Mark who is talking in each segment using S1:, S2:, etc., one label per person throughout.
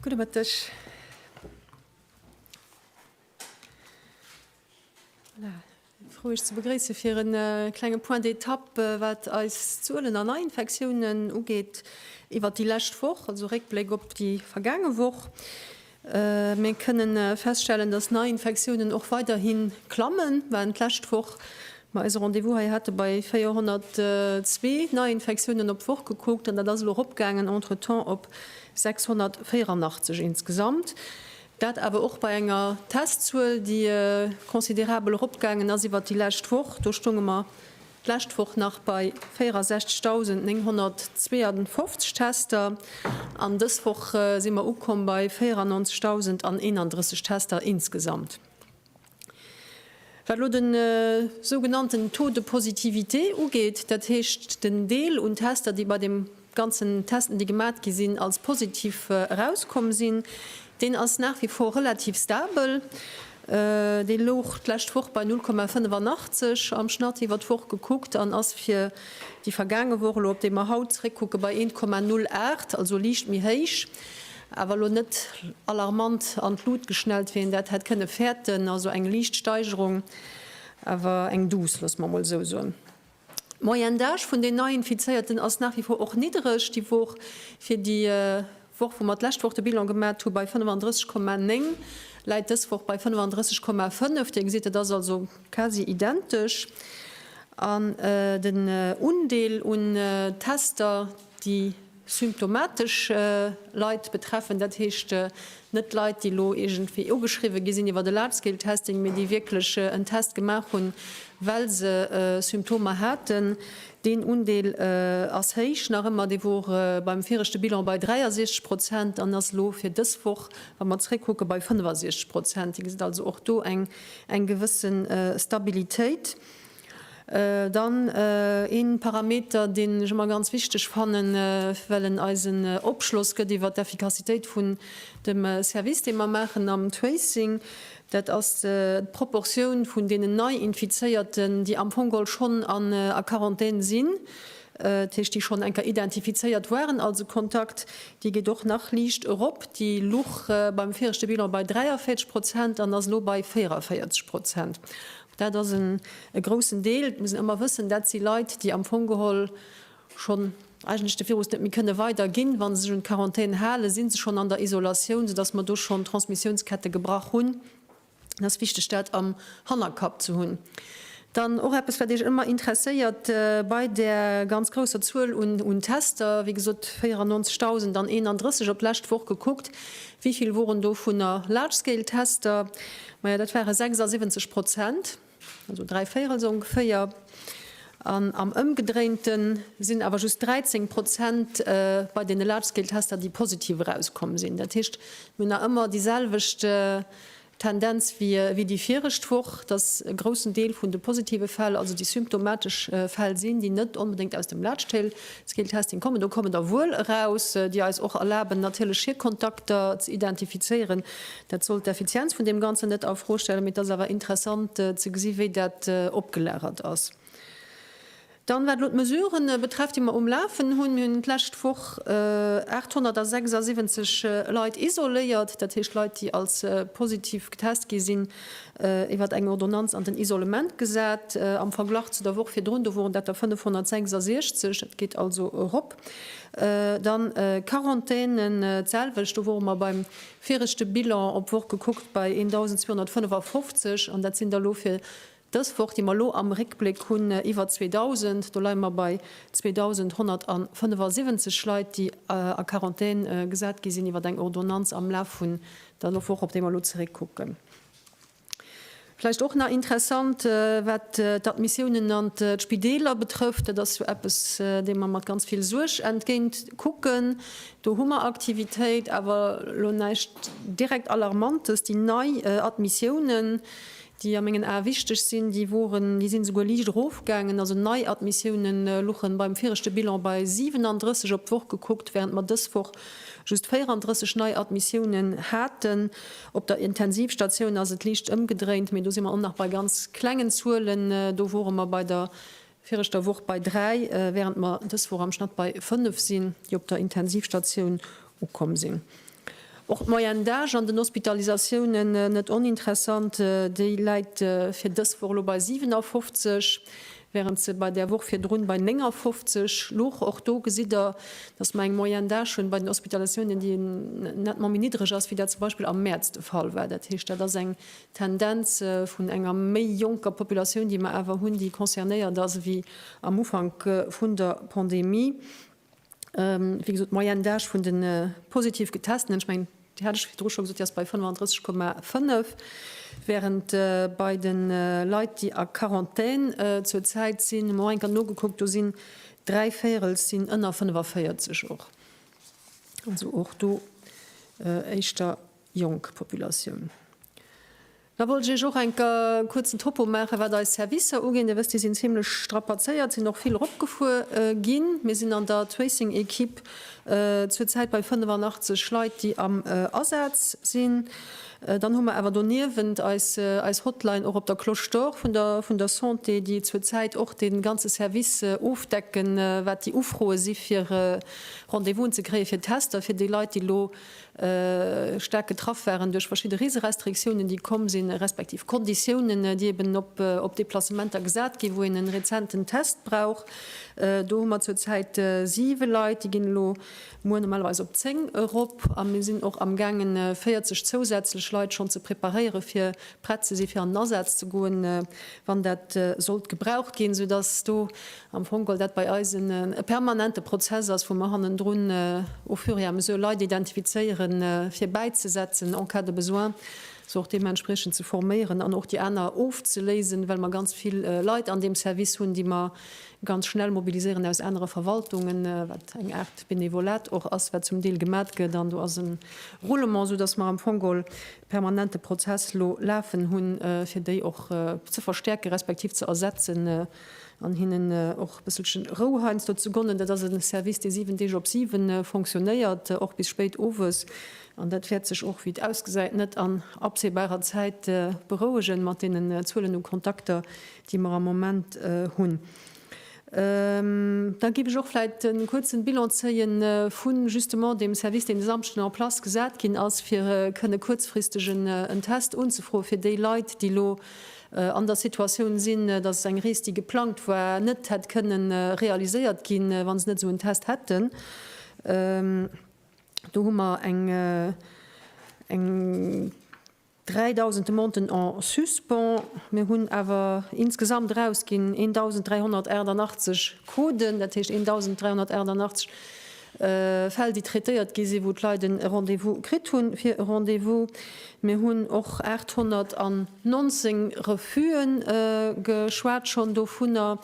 S1: Gudde Mëtteg. Voilà, frou Iech ze begréisse fir e klenge Point d'étape, wat eis Zuelen an Neiinfektiounen ugeet iwwert déi lescht Woch, also Réckbléck op déi vergaange Woch. Mir kënnen feststellen, dass d'Neiinfektiounen och weiderhi klammen. Waren d'lescht Woch mer eise Rendez-vous hei hate bei 402 Neiinfektiounen op d'Woch gekuckt an dat ass elo eropgaangen entretemps op 684 insgesamt. Dat awer och bei enger Testzuel, déi considerabel eropgaangen ass iwwert déi lescht Woch. Do stounge mer d'lescht Woch nach bei 64.952 Tester an dës Woch si mer ukomm bei 94.031 Tester insgesamt. Wat elo de sougenannten Taux de positivité ugeet, dat heescht den Deel un Tester, déi bei dem ganzen Testen, déi gemat gi sinn, als positiv erauskomm sinn, deen ass nach wie vor relativ stabel. Dee louch d'lescht Woch bei 0,85 am Schnatt iwwer d'Woch gekuckt an ass fir déi vergaange Woch elo, op déi mer haut zréckkucken, bei 1,08, also liicht méi héich, awer elo net alarmant an d'Lut geschnellt, wéi een dat hätt kënne fäerten. Also eng liicht Steigerung, awer eng douce, loosse mer emol esou soen. D'Moyenne d'âge vun den Neiinfizéierten ass nach wie vor och niddereg. Déi wor fir déi Woch, wou mer d'lescht Woch de Bilan gemat hu bei 35,9, läit dës Woch bei 35,5. Dir gesitt, dat ass also quasi identesch. An den Undeel un Tester, déi symptomatesch Leit betreffen, dat heescht net Leit, déi elo iergendwéi ugeschriwwe gi sinn iwwer e Large-Scale-Testing, mee déi wierklech en Test gemaach hunn, well se Symptomer haten, deen Undeel ass héich nach ëmmer. Dee wor beim viregte Bilan bei 63 Prozent an ass elo fir dës Woch, wa mer zréckkucken, bei 65 Prozent. Dir gesitt also och do eng gewësse Stabilitéit. Dann ee Parameter, deen ech ëmmer ganz wichteg fannen, well en eis en Opschloss gëtt iwwert d'Effikassitéit vun dem Service, dee mer maachen am Tracing, dat ass d'Proportioun vun deenen Nei-Infizéierten, déi am Fong geholl schonn a Quarantän sinn, dat heescht, déi schonn eng Kéier identifizéiert waren als e Kontakt. Déi geet och nach liicht erop. Déi luch beim viregte Bilan bei 43 Prozent an ass elo bei 44 Prozent. Dat ass e groussen Deel. Et muss een ëmmer wëssen, dat si Leit, déi am Fong geholl schonn eigentlech de Virus net méi kënne weiderginn. Wa se sech un d'Quarantän halen, si se schonn an der Isolatioun, soudass mer do schonn d'Transmissiounskette gebrach hunn. Et ass wichteg, dat am Hannerkapp ze hunn. Dann och eppes, wat Iech ëmmer interesséiert bei där ganz grousser Zuel un Tester, wéi gesot 94.031 op d'lescht Woch gekuckt, Wéi vill woren dovunner Large-Scale-Tester? Maja, dat ware 76 Prozent, also dräivéierels ongeféier. An am Ëmgedréinte sinn awer just 13 Prozent bei deene Large-Scale-Tester, déi positiv erauskomm sinn. Dat heescht, mir hunn nach ëmmer déi selwecht Tendenz wéi déi viregt Woch, dass e groussen Deel vun de positive Fäll, also déi symptomatesch Fäll sinn, déi net onbedéngt aus dem Large-Scale-Testing kommen. Do kommen der wuel eraus, déi eis och erlaben, natierlech hir Kontakter ze identifizéieren. Dat soll d'Effizienz vun deem Ganzen net a Fro stellen, mee et ass awer interessant ze gesi wéi dat opgelagert ass. Dann, wat elo d'Mesuren betrefft, déi mer um Lafen hunn, Mir hunn d'lescht Woch 876 Leit isoléiert, dat heescht Leit, déi als positiv getest gi sinn, iwwer eng Ordonnanz an den Isolement gesat. Am Verglach zu der Woch virdrun, do woren dat der 566, dat geet also erop. Dann Quarantänen, d'selwecht, do wore mer beim viregte Bilan op d'Woch gekuckt bei 1.255 an dat sinn der elo fir dës Woch, déi mer elo am Réckbléck hunn, iwwer 2.000. Do leie mer bei 2.175 Leit, déi a Quarantän gesat gi sinn iwwer eng Ordonnanz am Laf vun der Woch, op déi mer elo zeréckkucken. Vläicht och nach interessant, wat d'Admissiounen an d'Spideeler betrëfft, dat ass jo eppes, deem mer mat ganz vill Suerg entgéint kucken. Do hu mer Aktivitéit, awer elo näischt direkt Alarmantes. Déi nei Admissiounen, déi a mengen Ae wichteg sinn, déi woren, déi sinn esouguer liicht erofgaangen. Also nei Admissiounen luchen beim viregte Bilan bei 37 op d'Woch gekuckt, während mer dës Woch just 34 nei Admissiounen haten. Op der Intensivstatioun ass et liicht ëmgedréint, mee do si mer och nach bei ganz klengen Zuelen. Do wore mer bei der viregter Woch bei 3, während mer dës Woch am Schnatt bei 5 sinn, déi op der Intensivstatioun ukomm sinn. Och d'Moyenne d'âge an den Hospitalisatiounen, net oninteressant, déi läit fir dës Woch elo bei 57, wärend se bei där Woch virdrun bei 59 louch. Och do gesitt Der, dass mer eng Moyenne d'âge hunn bei den Hospitalisatiounen, déi nettement méi niddreg ass, wéi dat zum Beispill am Mäerz de Fall war. Dat heescht, dat ass eng Tendenz vun enger méi jonker Populatioun, déi mer awer hunn, déi concernéiert ass, ewéi am Ufank vun der Pandemie. Wéi gesot, d'Moyenne d'âge vun de positiv Getestenen, ech mengen, déi hat ech virdru scho gesot, déi ass bei 35,5, wärend bei de Leit, déi a Quarantän zur Zäit sinn, hu mer och eng Kéier nogekuckt, do sinn dräivéierels sinn ënner 45 och. Also och do éischter jonk Populatioun. Da wollt ech Iech och enker e kuerzen Topo maachen, wat eis Servicer uginn. Dir wësst, déi sinn zimlech strapazéiert, sinn och vill eropgefuer ginn. Mir sinn an der Tracing-Equipe zurzäit bei 85 Leit, déi am Asaz sinn. Dann hu mer awer doniewent eis eis Hotline och op der Cloche d'Or vun der vun der Santé, déi zurzäit och dee ganze Service ofdecken, wat déi Ufroe si fir Rendez-vousen ze kréie fir Tester fir déi Leit, déi elo staark getraff waren duerch verschidde Reeserestriktiounen, déi komm sinn, respektiv Konditiounen, déi eben op Deplacementer gesat ginn, wou een e rezenten Test brauch. Do hu mer zurzäit siwe Leit, déi ginn elo muer normalerweis op 10 erop. A mir sinn och amgaangen, 40 zousätzlech Leit schonn ze preparéieren, fir prett ze sinn, fir an den Asaz ze goen, wann dat sollt gebraucht ginn, soudass do Am Fong geholl dat bei eis e permanente Prozess ass, wou mer hannendrun au fur et à mesure Leit identifizéieren, fir bäizesetzen en cas de besoin, se och deementspriechend ze forméieren an och déi aner ofzeléisen, well mer ganz vill Leit an deem Service hunn, déi mer ganz schnell mobiliséieren aus anere Verwaltungen, wat eng Aart Benevolat och ass, wat zum Deel gemat gëtt. An do ass e Roulement, soudass mer am Fong geholl permanente Prozess elo lafen hunn, fir déi och ze verstäerken, respektiv ze ersetzen an hinnen och e bësselchen Rou heiansdo ze gonnen. Dat ass e Service, dee 7 Deeg op 7 fonctionnéiert, och bis spéit owes. An dat wäert sech och, wéi et ausgesäit, net an absehbarer Zäit berouegen, mat deenen Zuelen u Kontakter, déi mer am Moment hunn. Da géif ech och vläicht e kuerzen Bilan zéien vu justement deem Service, deen e Samschden en place gesat ginn ass, fir kënne kuerzfristeg en Test unzefroen fir déi Leit, déi elo an der Situatioun sinn, dass eng Rees, déi geplangt war, net hätt kënnen realiséiert ginn, wa se net esou en Test hätten. Do hu mer eng 3.000 Demanden en suspens. Mir hunn awer insgesamt erausginn 1.388 Coden, dat heescht 1.388 Fäll, déi traitéiert gi sinn, wou d'Leit e Rendez-vous kritt hunn fir e Rendez-vous. Mir hunn och 819 Refus'en geschwat schonn dovunner.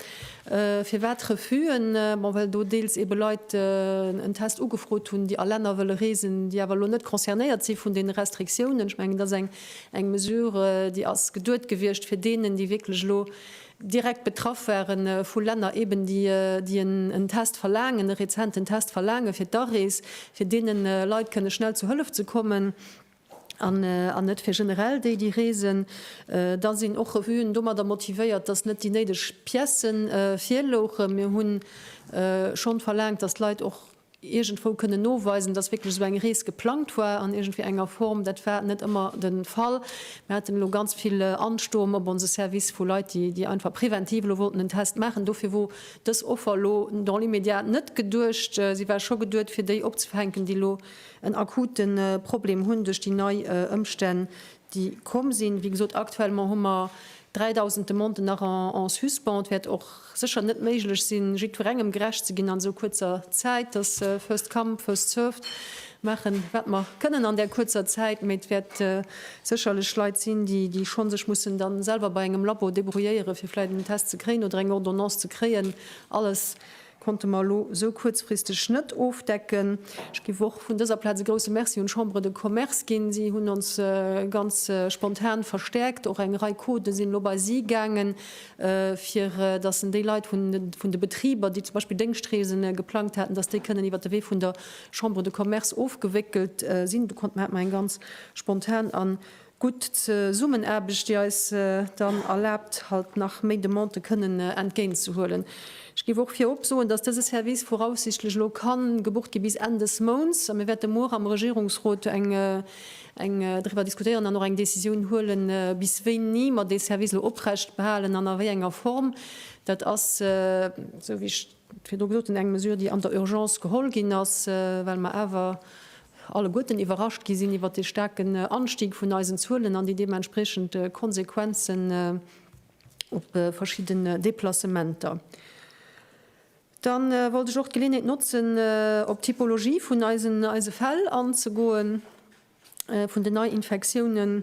S1: Firwat Refus'en? Bon, well do deels eebe Leit en Test ugefrot hunn, déi a Länner wëlle reesen, déi awer elo net concernéiert si vun deene Restriktiounen. Ech mengen, dat ass eng Mesure, déi ass geduet gewiescht fir deenen, déi wierklech elo direkt betraff ware vu Länner eben, déi en Test verlaangen, e rezenten Test verlaange fir d'Arees, fir deene Leit kënne schnell zu Hëllef ze kommen an net fir generell déi, déi reesen. Da sinn och Revuen domadder motivéiert, dass net déi néideg Piècen virlouchen. Mir hu schonn verlaangt, dass d'Leit och iergendwou kënnen noweisen, dass wierklech esou eng Rees geplangt war an iergendwéi enger Form. Dat war net ëmmer de Fall. Mir haten elo ganz vill Ansturm op onse Service vu Leit, déi, déi einfach preventiv elo wollten en Test maachen. Dofir wor dës Offer elo dans l'immédiat net geduecht. Si war scho geduet, fir déi opzefänken, déi elo en akute Problem hunn duerch déi nei Ëmstänn, déi komm sinn. Wéi gesot, actuellement hu mer 3.000 Demanden nach en suspens. Et wäert och sécher net méiglech sinn, jiddwerengem gerecht ze ginn an esou kuerzer Zäit. Et ass first come, first served. Maachen, wat mer kënnen an där kuerzer Zäit, mee et wäert sécherlech Leit sinn, déi scho sech mussen da selwer bei engem Labo débrouilléieren, fir vläicht en Test ze kréien oder eng Ordonnance ze kréien. Alles Konnte mer elo esou kuerzfristeg net ofdecken. Ech géif och vun dëser Plaz e grouse Merci un d'Chambre de Commerce ginn. Si hunn ons ganz spontan verstärkt. Och eng Rei Codë sinn elo bei si gaangen, fir dass en déi Leit vun de Betriber, déi zum Beispill Déngschtreesen geplangt haten, dass déi kënnen iwwert de Wee vun der Chambre de Commerce ofgewéckelt sinn. Do konnte mer, hate mer eng ganz spontan a Gutt Zesummenaarbecht, déi eis dann erlaabt, halt nach méi Demandë kënnen entgéintzehuelen. Ech géif och virop soen, dass dëse Service voraussichtlech elo ka gebucht gi bis Enn des Mounts. A mir wäerte muer am Regierungsrot eng eng driwwer diskutéieren an och eng Décisioun huelen, bis wéini mer dee Service elo oprecht behalen an a wéi enger Form. Dat ass, esou wéi ech virdru gesot hunn, eng Mesure, déi an der Urgence geholl ginn ass, well mer awer alleguerten iwwerrascht gi sinn iwwert dee staarken Anstieg vun eisen Zuelen an déi deementspriechend Konsequenzen. op verschidden Deplacementer. Dann wollt ech och d'Geleeënheet notzen, op d'Typologie vun eisen eise Fäll anzegoen, vun den Neiinfektiounen.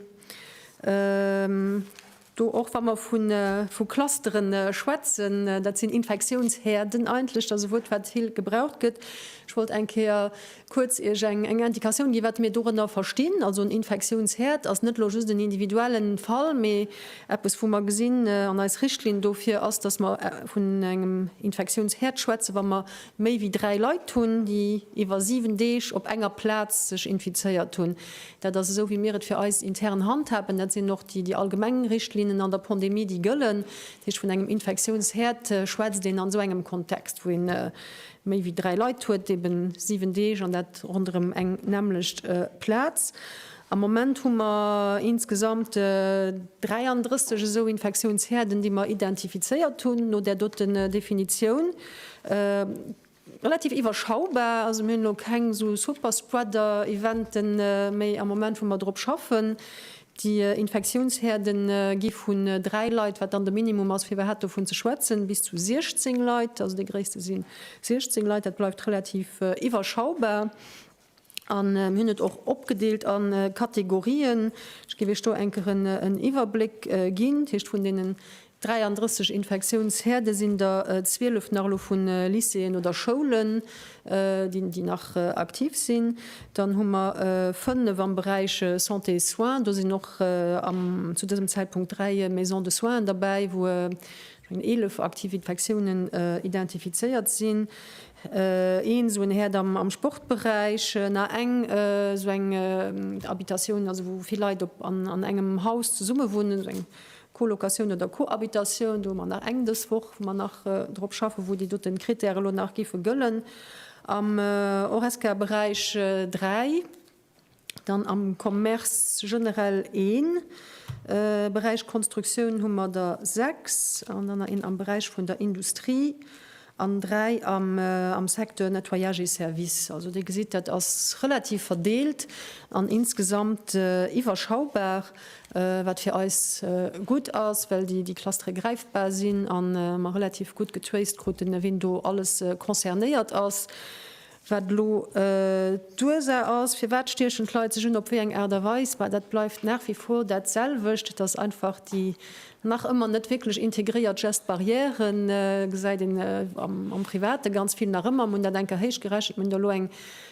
S1: Do och wa mer vu Clusteren schwätzen, dat sinn Infektiounshäerden eigentlech, dat ass e Wuert, wat vill gebraucht gëtt. Ech wollt eng Kéier kuerz Iech eng Indikatioun ginn, wat mir dorënner verstinn. Also en Infektiounsherd ass net elo just en individuellen Fall, mee eppes, wou mer gesinn, an eis Richtlinn dofir ass, dass mer vun engem Infektiounsherd schwätzen, wa mer méi wéi 3 Leit hunn, déi iwwer 7 Deeg op enger Plaz sech infizéiert hunn. Dat ass esou, wéi mir et fir eis intern handhaben. Dat sinn och déi allgemeng Richtlinnen an der Pandemie, déi gëllen. Dat heescht, vun engem Infektiounsherd schwätzt een an esou engem Kontext, wou een méi wéi 3 Leit huet, eben 7 Deeg an dat ronderëm eng nämmlecht Plaz. Am Moment hu mer insgesamt 33 esou Infektiounshäerden, déi mer identifizéiert hunn no där doten Definitioun. Relativ iwwerschaubar, also mir hunn elo keng esou Superspreader-Eventen méi am Moment, wou mer drop schaffen. Déi Infektiounshäerde gi vun 3 Leit, wat dann de Minimum ass fir iwwerhaapt dovun ze schwätzen, bis zu 16 Leit. Also dee gréisste si 16 Leit. Dat bleift relativ iwwerschaubar. A mir hunn et och opgedeelt a Kategorien. Ech géif Iech do eng Kéier en Iwwerbléck ginn. Dat heescht, vun deenen 33 Infektiounshäerde sinn der 12 nach elo vu Lycéeën oder Schoulen, déi nach aktiv sinn. Dann hu mer 5 am Beräich Santé et soins. Do sinn och zu dësem Zäitpunkt 3 Maisons de soins derbäi, wou ech mengen 11 aktiv Infektiounen identifizéiert sinn. Een esou en Häerd am Sportberäich, nach eng esou eng Habitatioun, also wou vill Leit op an engem Haus zesumme wunnen, esou eng Colocatioun oder Cohabitatioun, do hu mer nach eng dës Woch, wou mer nach drop schaffen, wou déi doten Kritäre elo nach géife gëllen. Am Horesca-Beräich 3, dann am Commerce generell een, Beräich Konstruktioun hu mer der 6 an dann nach een am Beräich vun der Industrie an 3 am Secteur Nettoyage et services. Also Dir gesitt, dat ass relativ verdeelt an insgesamt iwwerschaubar. Wat fir eis gutt ass, well déi Clustere gräifbar sinn a mer relativ gutt getraced kruten, wien do alles concernéiert ass. Wat elo d'Ursaach ass, firwat stiechen d'Leit sech un, op wéi eng Aart a Weis, bah, dat bleift nach wie vor dat selwecht. Et ass einfach déi nach ëmmer net wierklech integréiert Gestes barrières, gesäit een am Private ganz vill nach ëmmer. Mir hunn dat eng Kéier héichgerechent, mir hunn do elo eng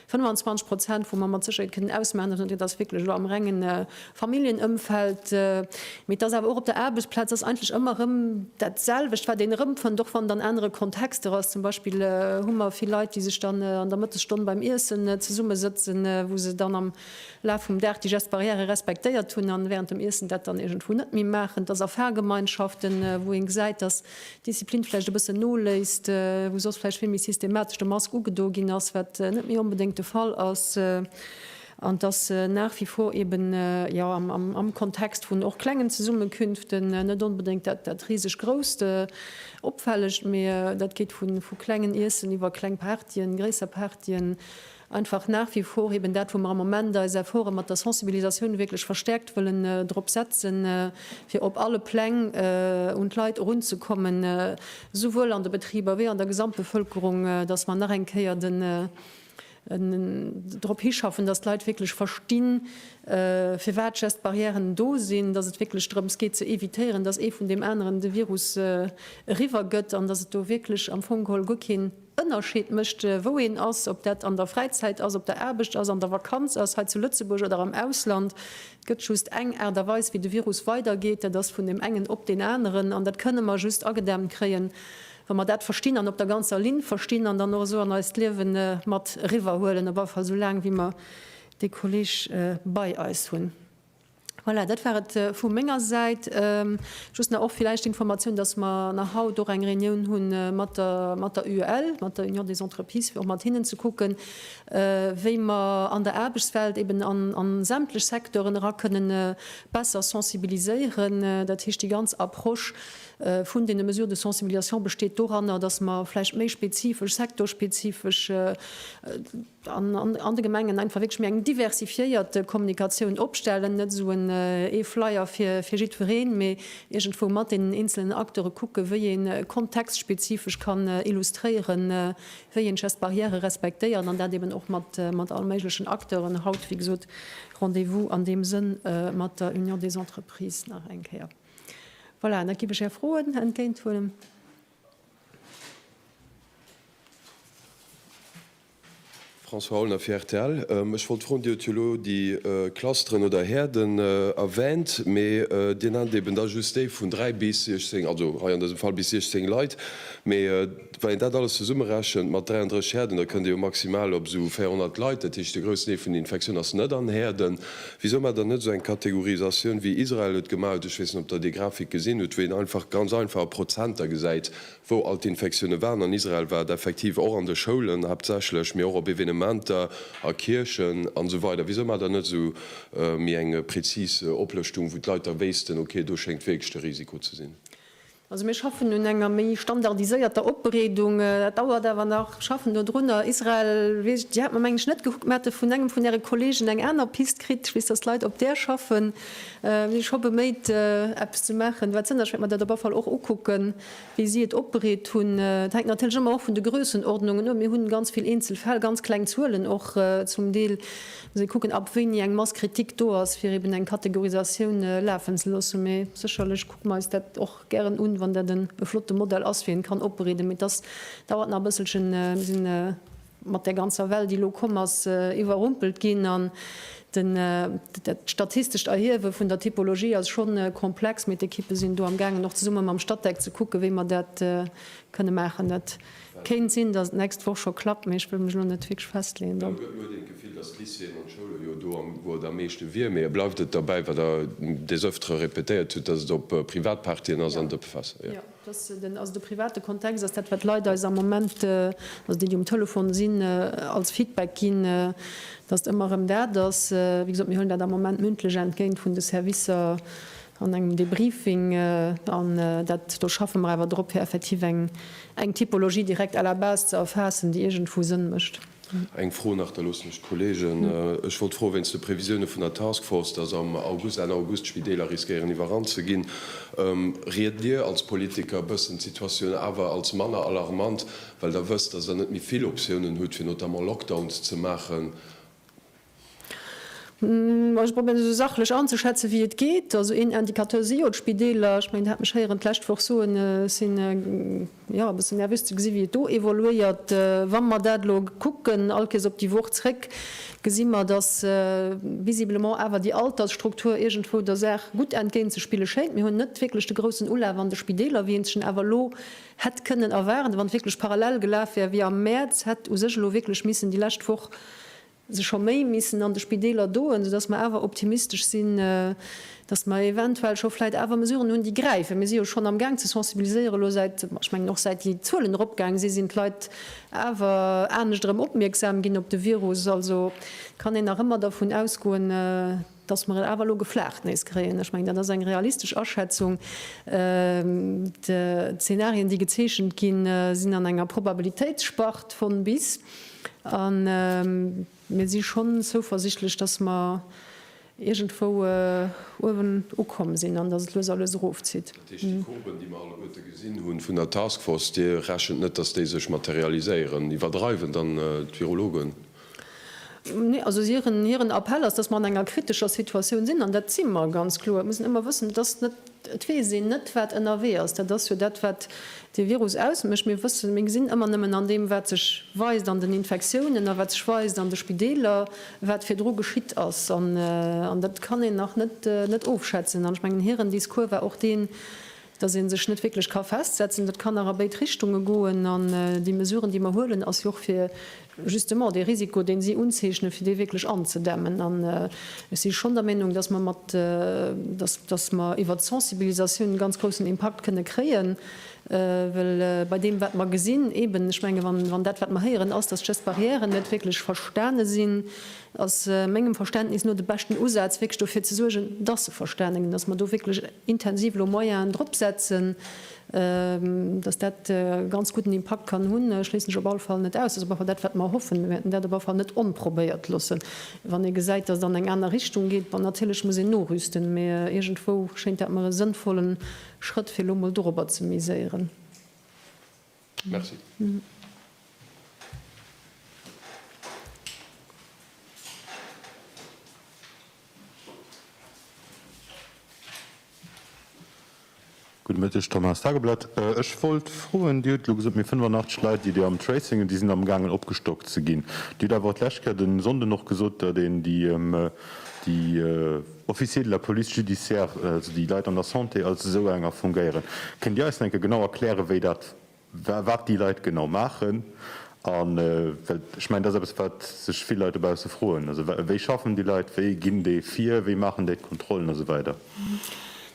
S1: 25 Prozent, wou mer mat Sécherheet kënnen ausmaachen, dat dat ass wierklech elo am rengen Familljenëmfeld, mee et ass awer och op der Aarbechtsplaz ass eigentlech ëmmer erëm dat selwecht, wat een erëmfënnt, och wann et an anere Kontexter ass. Zum Beispill hu mer vill Leit, déi sech dann an der Mëttesstonn beim Iessen zesummesëtzen, wou se dann am Laf vum Dag déi Gestes barrières respektéiert hunn an während dem Iessen dat dann iergendwou net méi maachen. Et ass a Fahrgemeinschaften, wou een gesäit, dass d'Disziplin vläicht e bëssen noléisst, wou soss vläicht vill méi systematesch de Mask ugedo ginn ass, wat net méi onbedéngt de Fall ass, an dass nach wie vor eben, jo, am Kontext vun och klengen Zesummekünften, net onbedéngt dat riseg grousst Opfällegt, mee dat geet vu klengen Iessen iwwer kleng Partyen, gréisser Partyen, Einfach nach wie vor eben dat, wou mer am Moment eis Efforte mat der Sensibilisatioun wierklech verstärkt wëllen drop setzen, fir op alle Pläng un d'Leit erunzekommen, souwuel an de Betriber wéi an der Gesamtbevölkerung, dass mer nach eng Kéier den drop hischaffen, dass d'Leit wierklech verstinn, firwat Gestes barrièren do sinn, dass et wierklech drëms geet ze évitéieren, dass ee vun deem aneren de Virus eriwwergëtt an dass et do wierklech am Fong geholl guer keen Ënnerscheed mécht, wou een ass, ob dat an der Fräizäit ass, op der Aarbecht ass, an der Vakanz ass, hei zu Lëtzebuerg oder am Ausland. Et gëtt just eng Aart a Weis, wéi de Virus weidergeet, dat ass vun deem engen op deen aneren. An dat kënne mer just agedämmt kréien, wa mer dat verstinn an op der ganzer Linn verstinn an dann och esou an eist Liewe mat eriwwerhuelen, op alle Fall esou laang, wéi mer dee Kolleeg bei eis hunn. Voilà, dat war et vu menger Säit. Just nach och villäicht d'Informatioun, dass mer nach haut och eng Reunioun hu mat der, mat der UEL, mat der Union des Entreprises, fir och mat hinnen ze kucken, wéi mer an der Aarbechtswelt eben an, a sämtlech Secteuren era kënnen besser sensibiliséieren. Dat heescht, déi ganz Approche vun deene Mesures de sensibilisation besteet doranner, dass mer vläicht méi spezifesch, sektorspezifesch, an an de Gemengen einfach wierklech méi eng diversifiéiert Kommunikatioun opstellen, net esou en ee Flyer fir fir jiddwereen, mee iergendwou mat deenen eenzelnen Acteure kucke wéi ee kontextspezifesch kann illustréieren, wéi een d'Gestes barrières respektéiert an dat eben och mat mat all méiglechen Acteuren. Haut, wéi gesot, Rendez-vous an deem Sënn mat der Union des Entreprises nach eng Kéier. Voilà, an da giff ech Är Froen entgéinthuelen.
S2: François Aulner fir rtl. Ech wollt froen, Dir hutt jo elo déi Clusteren oder Häerden erwähnt, mee Dir nennt eben da just déi vun 3 bis 16, also hei an dësem Fall bis 16 Leit. Mee wann een dat alles zesummerechent mat 33 Häerden, da kënnt ee jo maximal op esou 400 Leit. Dat heescht, de groussen Deel vun den Infektiounen ass net an Häerden. Wisou maacht Der net esou eng Kategorisatioun, wéi Israel et gemaach huet? Ech weess net, ob Der déi Grafik gesinn hutt, wou een einfach ganz einfach a Prozenter gesäit, wou all d'Infektioune waren. An Israel war et effektiv och an de Schoulen haaptsächlech, mee och op Evenementer, a Kierchen an esou weider. Wisou maacht Der net esou méi eng prezis Oplëschtung, wou d'Leit da wéissten, ok, do schéngt wierklech de Risiko ze sinn?
S1: Also mir schaffen un enger méi standardiséierter Opbereedung. Dat dauert awer nach. Mir schaffen do drunner. Israel, weess ech, déi hat mer mengen ech net gekuckt. Mir hate vun engem vun Äre Kollegen eng aner Pist kritt. Ech weess, datt d'Leit op där schaffen. Mir si scho beméit, eppes ze maachen, wat Sënn ass. Ech wäert mer dat op alle Fall och ukucken. wéi si et opbereet hunn. Et hänkt natierlech ëmmer och vun de Grössenordnungen of. Mir hunn ganz vill eenzel Fäll, ganz kleng Zuelen och zum Deel. Muss ee kucken, ab wéini eng Masse critique do ass, fir eben eng Kategorisatioun lafen ze loossen. Mee sécherlech kucke mer eis dat och gären un, wann dat e flotte Modell ass, wéi een kann opbereeden. Mee et ass, dauert nach e bësselchen. Mir sinn. mat där ganzer Well, déi elo komm ass, iwwerrumpelt ginn. An den, dat statistescht Erhiewe vun der Typologie ass scho komplex, mee d'Ekippe sinn do amgaangen, och zesumme mam Statec ze kucken, wéi mer dat kënne maachen. Dat kéint sinn, datt et d'nächst Woch scho klappt, mee ech wëll mech elo net wierklech festleeën
S2: do. Elo huet een d'Gefill, datt d'Lycéeën an d'Schoule jo do am, wou et am meeschte wier, mee bleift et derbäi, wat Der des Ëftere repetéiert hutt, datt et op Privatpartyen ass an de Professer, jo?
S1: Also de private Kontext ass dat, wat d'Leit eis am Moment, also déi, déi um Telefon sinn, als Feedback ginn, datt et ëmmer erëm dat ass. Wéi gesot, mir huelen dat am Moment mündlech entgéint vun de Servicer an engem Debriefing. An dat, do schaffe mer awer drop, fir effektiv eng Typologie direkt à la base ze erfaassen, déi iergendwou Sënn mécht.
S2: Eng Fro nach, da loossen ech d'Kollegen. Ech wollt froe wéinst de Previsioune vun der Task Force, dass am August, Enn August d'Spideeler riskéieren iwwerrannt ze ginn. Riet Dir als Politiker e bëssen d'Situatioun awer als manner alarmant, well Der wësst, dass Der net méi vill Optiounen hutt, fir notamment Lockdowns ze maachen?
S1: Ech probéieren esou sachlech anzeschätzen, wéi et geet. Also een Indicateur si jo d'Spideeler. Ech mengen, Der hat mech héieren d'lescht Woch soen, ech sinn, jo, e bëssen nervös ze gesi wéi et do evoluéiert. Wa mer dat elo kucken, all Kéiers op déi Woch zréck, gesi mer, datt visiblement awer déi Altersstruktur iergendwou der Saach gutt entgéintzespille schéint. Mir hunn net wierklech de groussen Ulaf an de Spideeler, wéi een sech en awer elo hätt kënnen erwaarden. Wann et wierklech parallel gelaf wär wéi am Mäerz, hätt u sech elo wierklech missen déi lescht Woch se scho méi missen an de Spideeler doen, soudass mer awer optimistesch sinn, dass mer eventuell scho vläicht awer Mesuren hunn, déi gräifen. Mir si jo schonn amgaang ze sensibiliséieren elo säit, ech mengen och säit déi Zuelen eropgaang sinn, sinn d'Leit awer anescht erëm opmierksam ginn op de Virus. Also kann een nach ëmmer dervun ausgoen, dass mer et awer elo geflaacht nees kréien. Ech mengen, dat ass eng realistesch Aschätzung. D'Zenarien, déi gezeechent ginn, sinn an enger Probabilitéitsspart von bis. A mir si schonn zouversichtlech, dass mer iergendwou uewen ukomm sinn an dass et lues a lues erofzitt.
S2: Dat heescht, déi Courben, déi mer alleguerte gesinn hu vun der Task Force, Dir rechent net, dass déi sech materialiséieren? Iwwerdreiwen dann d'Virologen?
S1: Nee, also hiren, hiren Appell ass, dass mer an enger kritescher Situatioun sinn, an dat si mer ganz kloer. Et muss een ëmmer wëssen, et ass net, et weess een net, wat ënnerwee ass. Dat ass jo dat, wat dee Virus ausmécht. Mir wëssen, mir gesinn ëmmer nëmmen an deem, wat sech weist an den Infektiounen a wat sech weist an de Spideeler, wat virdru geschitt ass. An, an dat kann een nach net, net ofschätzen. An ech mengen, hiren Discours war och deen. Dass ee sech net wierklech ka festsetzen. Dat kann nach a béid Richtunge goen. An déi Mesuren, déi mer huelen, ass jo och fir justement dee Risiko, deen si unzeechnen, fir dee wierklech anzedämmen. An ech si schonn der Meenung, dass mer mat, dass, dass mer iwwert d'Sensibilisatioun e ganz groussen Impakt kënne kréien, well bei deem, wat mer gesinn, eeben, ech menge wann, wann dat, wat mer héieren, ass, dass d'Gestes barrières net wierklech verstane sinn, ass mengem Verständnis no de beschten Usaz, wierklech dofir ze suergen, dass se verstane ginn, dass mer do wierklech intensiv elo Moyenen drop setzen, dass dat e ganz gudden Impakt kann hunn, schléissen ech op alle Fall net aus. Dat ass op alle Fall dat, wat mer hoffen. Mir wäerten dat op alle Fall net onprobéiert loossen. Wann ee gesäit, dass et an eng aner Richtung geet, bon, natierlech muss een norüsten, mee iergendwou schéint dat mer e sënnvollen Schrëtt, fir elo emol dorobber ze miséieren.
S2: Merci.
S3: Gudde Mëtteg, Thomas, Tageblatt. Ech wollt froen, Dir hutt elo gesot, mir 85 Leit, déi Dir am Tracing hunn, déi sinn amgaangen opgestockt ze ginn. Dir hutt awer och d'lescht Kéier de Sonnden och gesot, datt een déi, déi Officiers de la police judiciaire, also déi Leit an der Santé, als esou enger fungéieren. Kënnt Dir eis nach eng Kéier genau erklären, wéi dat Wat déi Leit genau maachen, a well ech mengen, dat ass eppes, wat sech vill Leit dobausse froen, also wéi schaffen déi Leit, wéi ginn déi vir, wéi maachen déi d'Kontrollen a sou weider.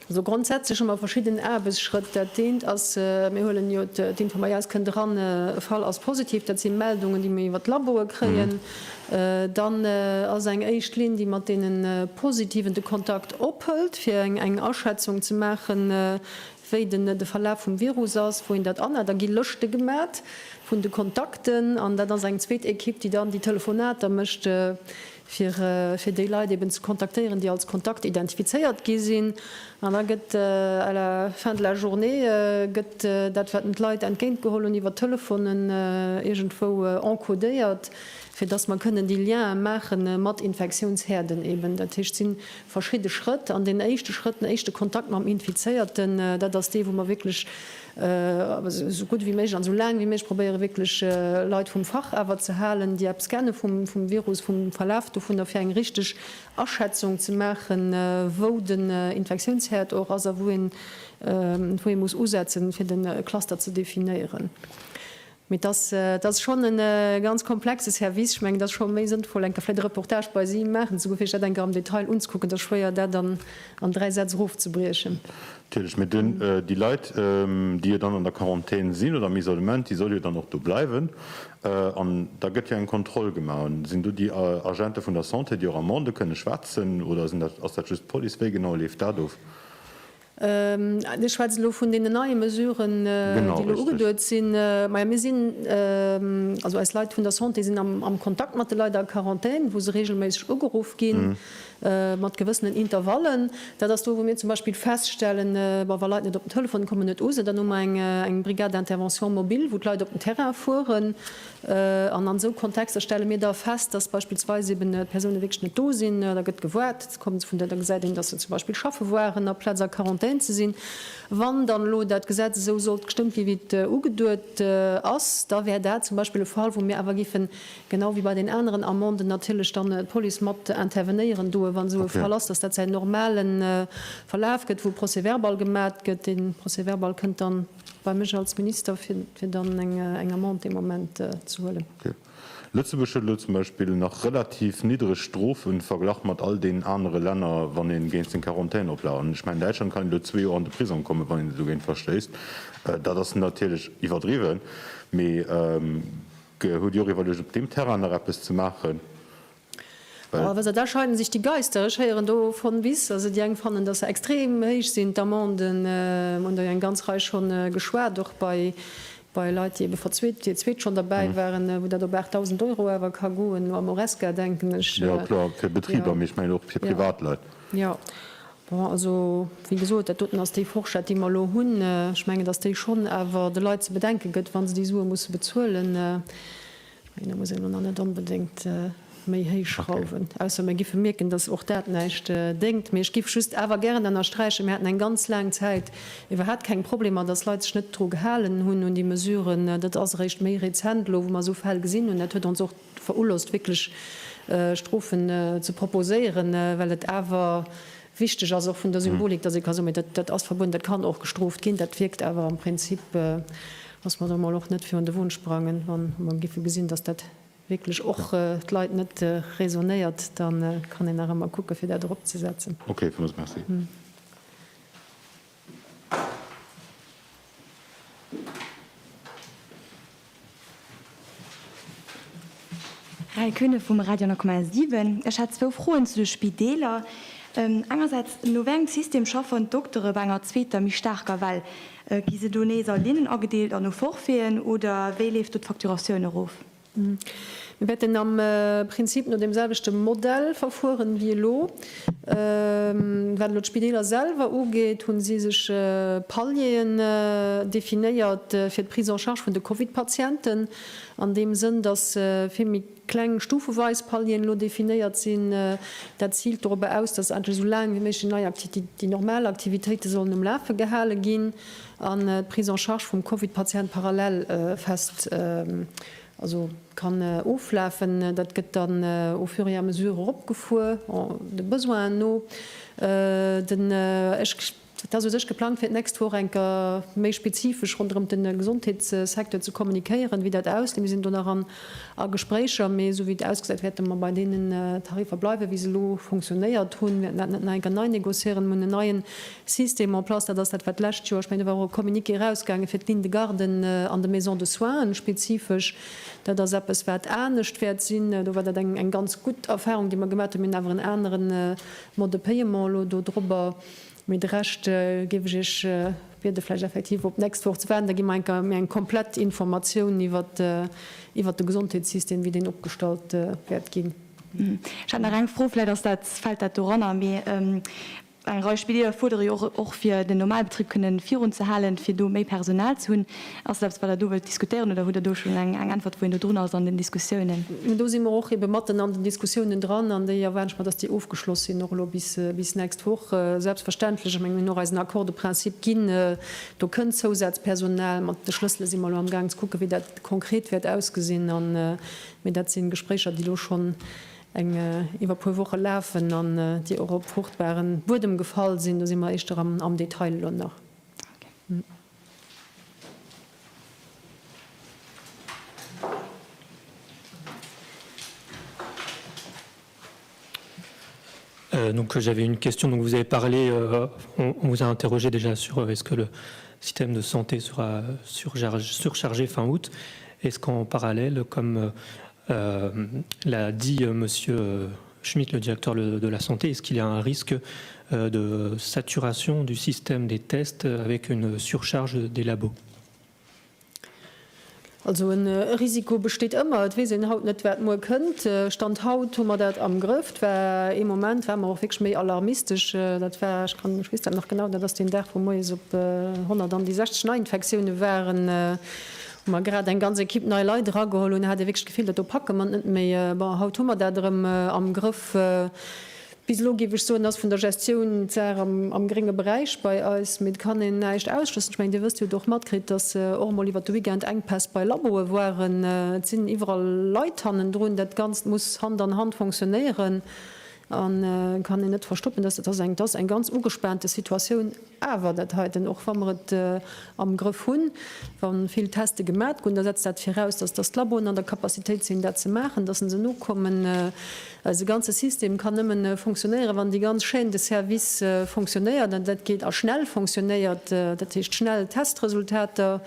S1: Also grondsätzlech hu mer verschidden Aarbechtsschrëtt. Dat eent ass, mir huelen jo d'Informa, jo, es kënnt eran, e Fall ass positiv, dat si Meldungen, déi mir iwwer d'Laboe kréien. Dann ass eng éischt Linn, déi mat deene Positiven de Kontakt ophëlt, fir eng Aschätzung ze maachen, wéi den de Verlaf vum Virus ass, wou een dat anert, da gi Lëschte gemat vun de Kontakten an dat ass eng zweet Ekipp, déi dann déi Telefonater mécht, fir fir déi Leit eben ze kontaktéieren, déi als Kontakt identifizéiert gi sinn. An da gëtt à la fin de la journée gëtt dat, wat d'Leit entgéintgeholl hunn, iwwer Telefonen iergendwou encodéiert, fir dass mer kënnen déi Liene maache mat Infektiounsherden eben. Dat heescht, et sinn verschidde Schrëtt. An deen éischte Schrëtt, den éischte Kontakt mam Infizéierten, dat ass dee wou mer wierklech esou gutt wéi méiglech an esou laang wéi méiglech probéiere wierklech Leit vum Fach awer ze halen, déi eppes kenne vum Virus, vum Verlaf dovunner, fir eng richteg Aschätzung ze maachen, wou den Infektiounsherd och ass a wou een, wou ee muss usetzen, fir de Cluster ze definéieren. Mee et ass, et ass schonn e ganz komplexe Service. Ech mengen, et ass scho méi sënnvoll, eng Kéier vläicht e Reportage bei si maachen ze goen, fir sech dat eng Kéier am Detail unzekucken. Et ass schwéier, dat an 3 Sätz erofzebriechen.
S3: Natierlech. Mee den, déi Leit, déi jo dann an der Quarantän sinn oder am Isolement, déi solle jo dann och do bleiwen. An da gëtt jo eng Kontroll gemaach. Sinn do déi Agente vun der Santé, déi och Amendë kënne schwätzen, oder sinn dat, ass dat just d'Police? Wéi genau leeft dat of?
S1: Dir schwätzt elo vun deenen neie Mesuren, déi elo ugeduet sinn. Maja, mir sinn, also eis Leit vun der Santé sinn am Kontakt mat de Leit a Quarantän, wou se regelméisseg ugeruff ginn, mat gewëssenen Intervallen. Dat ass do, wou mir zum Beispill feststellen, bon, wa Leit net op den Telefon kommen, net u se, dann hu mer eng Brigade d'intervention mobile, wou d'Leit op den Terrain fueren. An an esou Kontexter stelle mir da fest, dass beispillsweis eben d'Persoune wierklech net do sinn. Da gëtt gewaart, kommen se vun der, da gesäit een, dass se zum Beispill schaffe waren, aplaz a Quarantän ze sinn. Wann dann elo dat Gesetz esou sollt gestëmmt ginn, wéi et ugeduet ass, da wär dat zum Beispill e Fall, wou mir awer géifen, genau wéi bei den aneren Amenden natierlech, dann d'Police mat intervenéieren doen, wann esou e Fall ass, dass dat säin normale Verlaf gëtt, wou e Procès-verbal gemat gëtt. Dee Procès-verbal kënnt dann Bei mech als Minister, fir dann eng Amende dee Moment ze huelen.
S3: Ok. Lëtzebuerg huet elo zum Beispill nach relativ niddreg Strofen verglach mat all deenen anere Länner, wann ee géint seng Quarantän oplaacht. An ech mengen, an Däitschland kann een elo zwee Joer an de Prisong kommen, wann een dogéint verstéisst. Dat ass natierlech iwwerdriwwen, mee hutt Dir och iwwerluecht, op deem Terrain nach eppes ze maachen?
S1: Well. Also da scheiden sich die Geister. Ech héieren do von bis. Also déi eng fannen, dass se extrem héich sinn, d'Amenden. Mer hunn der jo eng ganz Rei schonn geschwat, och bei bei Leit, déi ebe verzweet, déi zweet schonn derbäi waren, wou dat op 8.000 Euro awer ka goen. Elo am Horesca denken ech.
S3: Jo, kloer, fir Betriber, mee ech mengen och fir Privatleit.
S1: Jo. Bon, also, wéi gesot, dat doten ass déi Forschett, déi mer elo hunn. Ech mengen, dass déi schonn awer de Leit ze bedenke gëtt, wa se déi Sue musse bezuelen. Ech mengen, do muss een elo nach net onbedéngt méi héich schrauwen, ausser mir giffe mierken, dass och dat näischt déngt. Mee ech giff just awer gären ënnersträichen, Mir haten eng ganz laang Zäit iwwerhaapt keng Problemer, dass Leit sech net dru gehalen hunn un déi Mesuren. Dat ass eréischt méi rezent elo, wou mer esou Fäll gesinn hunn. Dat huet ons och verulosst, wierklech Strofen ze proposéieren, well et awer. wichteg ass, och vun der Symbolik, datt ee ka soen, mee dat, dat ass verbueden, dat kann och gestrooft ginn. Dat wierkt awer am Prinzip, dass mer do emol och net virun de Won sprangen, wa mer géife gesinn, datt dat wierklech och d'Leit net raisonnéiert, da kann een nach ëmmer kucke fir dat eropzesetzen.
S3: Okay, villmools Merci.
S4: Rael Koeune vum Radio 10,7. Ech hätt zwou Froen zu de Spideeler. Engersäits, no wéi engem System schaffen d'Doktere bei enger zweeter, méi staarker Well? Gi se do nees a Linnen agedeelt an no Forfaiten oder wéi leeft do d'Facturatioun erof?
S1: Mir wäerten am Prinzip no deem selwechte Modell verfueren wéi elo. Wat elo d'Spideeler selwer ugeet, hu si sech Palieren definéiert fir d'Prise en charge vun de Covid-Patienten, an deem Sënn, datt vill méi kleng stufeweis Palieren elo definéiert sinn. Dat ziilt dorobber aus, datt eigentlech esou laang wéi méiglech déi nei Akti-, déi normal Aktivitéite sollen um Lafe gehale ginn an d'Prise en charge vum Covid-Patient parallel fest, also kann oflafen. Dat gëtt dann au fur et à mesure eropgefuer, de Besoinen no. Den, ech, et ass u sech geplangt, fir d'nächst Woch eng Kéier méi spezifesch ronderëm de Gesondheetssecteur ze kommunikéieren, wéi dat ausgeet. Mir sinn do nach an a Gespréicher, mee esou wéi et ausgesäit, wäerte mer bei deenen Tariffer bleiwen, wéi se elo fonctionnéiert hunn. Mir wäerten dat net nach eng Kéier nei négociéieren. Mir hunn en neien System en place, dat ass dat, wat d'lescht Joer, ech mengen, do war och e Communiqué erausgaangen, fir d'Ligne de garden an de Maisons de soins spezifesch. Dat ass eppes, wat anescht wäert sinn. Do war dat eng ganz gutt Erfahrung, déi mer gemaach hunn. Mir hunn awer en anere Mode de paiement elo do drobber. Mee de Rescht géif ech Iech biede vläicht effektiv op d'nächst Woch ze waarden. Da gi mer eng Kéier méi eng komplett Informatioun iwwert de Gesondheetssystem, wéi deen opgestallt wäert ginn.
S4: Ech hätt nach eng Fro, vläicht ass dat, fält dat doranner, mee Eng Rei Spideeler fuerdere jo och, fir den Normalbetrib kënnen virunzehalen, fir do méi Personal ze hunn. Ass dat eppes, wat Der do wëllt diskutéieren oder hutt Der do schonn eng Äntwert, wou een do drun ass an den Diskussiounen?
S1: Do si mer och ebe matten an den Diskussiounen dran an déi erwaarden ech mer, dass déi ofgeschloss sinn och elo bis nächst Woch. Selbstverständlech, ech menge mir hunn och eisen Accord de principe ginn, do kënnt Zousazpersonal. Mat de Schlëssele si mer elo amgaang ze kucken, wéi dat konkret wäert ausgesinn. Mee dat si Gespréicher, déi elo schonn eng iwwer puer Woche lafen an déi och op fruchtbaren Buedem gefall sinn. Do si mer éischter am Detail elo nach.
S5: Donc j'avais une question donc vous avez parlé euh, on, on vous a interrogé déjà sur euh, est-ce que le système de santé sera surchargé fin août est-ce qu'en parallèle comme euh, l'a dit euh, monsieur euh, Schmidt le directeur de la santé est-ce qu'il y a un risque euh, de saturation du système des tests avec une surcharge des labos
S1: Also e Risiko besteet ëmmer. Et weess een haut net, wat muer kënnt. Stand haut hu mer dat am Grëff. Et war ee Moment, ware mer och wierklech méi alarmistesch. Dat war, ech kann, ech weess dat nach genau, dat ass deen Dag, wou moies op 100 an déi 60 Neiinfektioune waren, wou mer grad eng ganz Equipe nei Leit erageholl hunn, hat ee wierklech d'Gefill, dat do packe mer et net méi. Bon, haut hu mer dat erëm am Grëff. Bis elo, géif ech soen, ass vun der Gestioun d'Saach am grénge Beräich bei eis, mee et kann een näischt ausschlëssen. Ech mengen, Dir wësst, Dir hutt och matkritt, datt och emol iwwert de Weekend Enkpäss bei Laboe waren. Et sinn iwwerall Leit hannendrun. Dat Ganzt muss Hand an Hand fonctionnéieren a kann een net verstoppen, datt dat ass eng, dat ass eng ganz ugespaante Situatioun. Awer dat heiten, och wa mer et am Grëff hunn, wa vill Teste gemat gunn, da setzt dat viraus, dass dass d'Laboen an der Capacitéit sinn, dat ze maachen, dass se nokommen. Eise ganze System kann nëmmen fonctionnéieren, wann déi ganz Chaîne de service fonctionnéiert, an dat geet a schnell fonctionnéiert, dat heescht schnell Testresultater,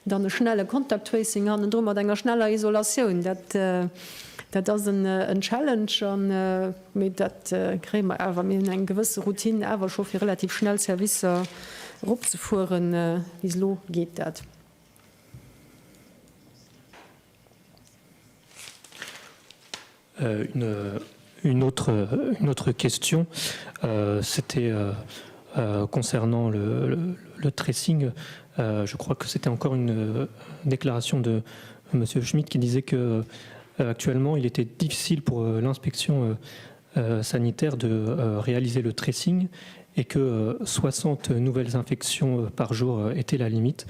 S1: dann e schnelle Contact Tracing hannendru mat enger schneller Isolatioun. Dat, dat ass en Challenge. An. Mee dat kréie mer awer. Mir hunn eng gewësse Routine awer scho fir relativ schnell Servicer eropzefueren. Bis elo geet dat.
S5: Une autre, une autre question, c'était concernant le, le, le tracing. Je crois que c'était encore une déclaration de Monsieur Schmitt qui disait que actuellement il était difficile pour l'inspection sanitaire de réaliser le tracing et que 60 nouvelles infections par jour étaient la limite.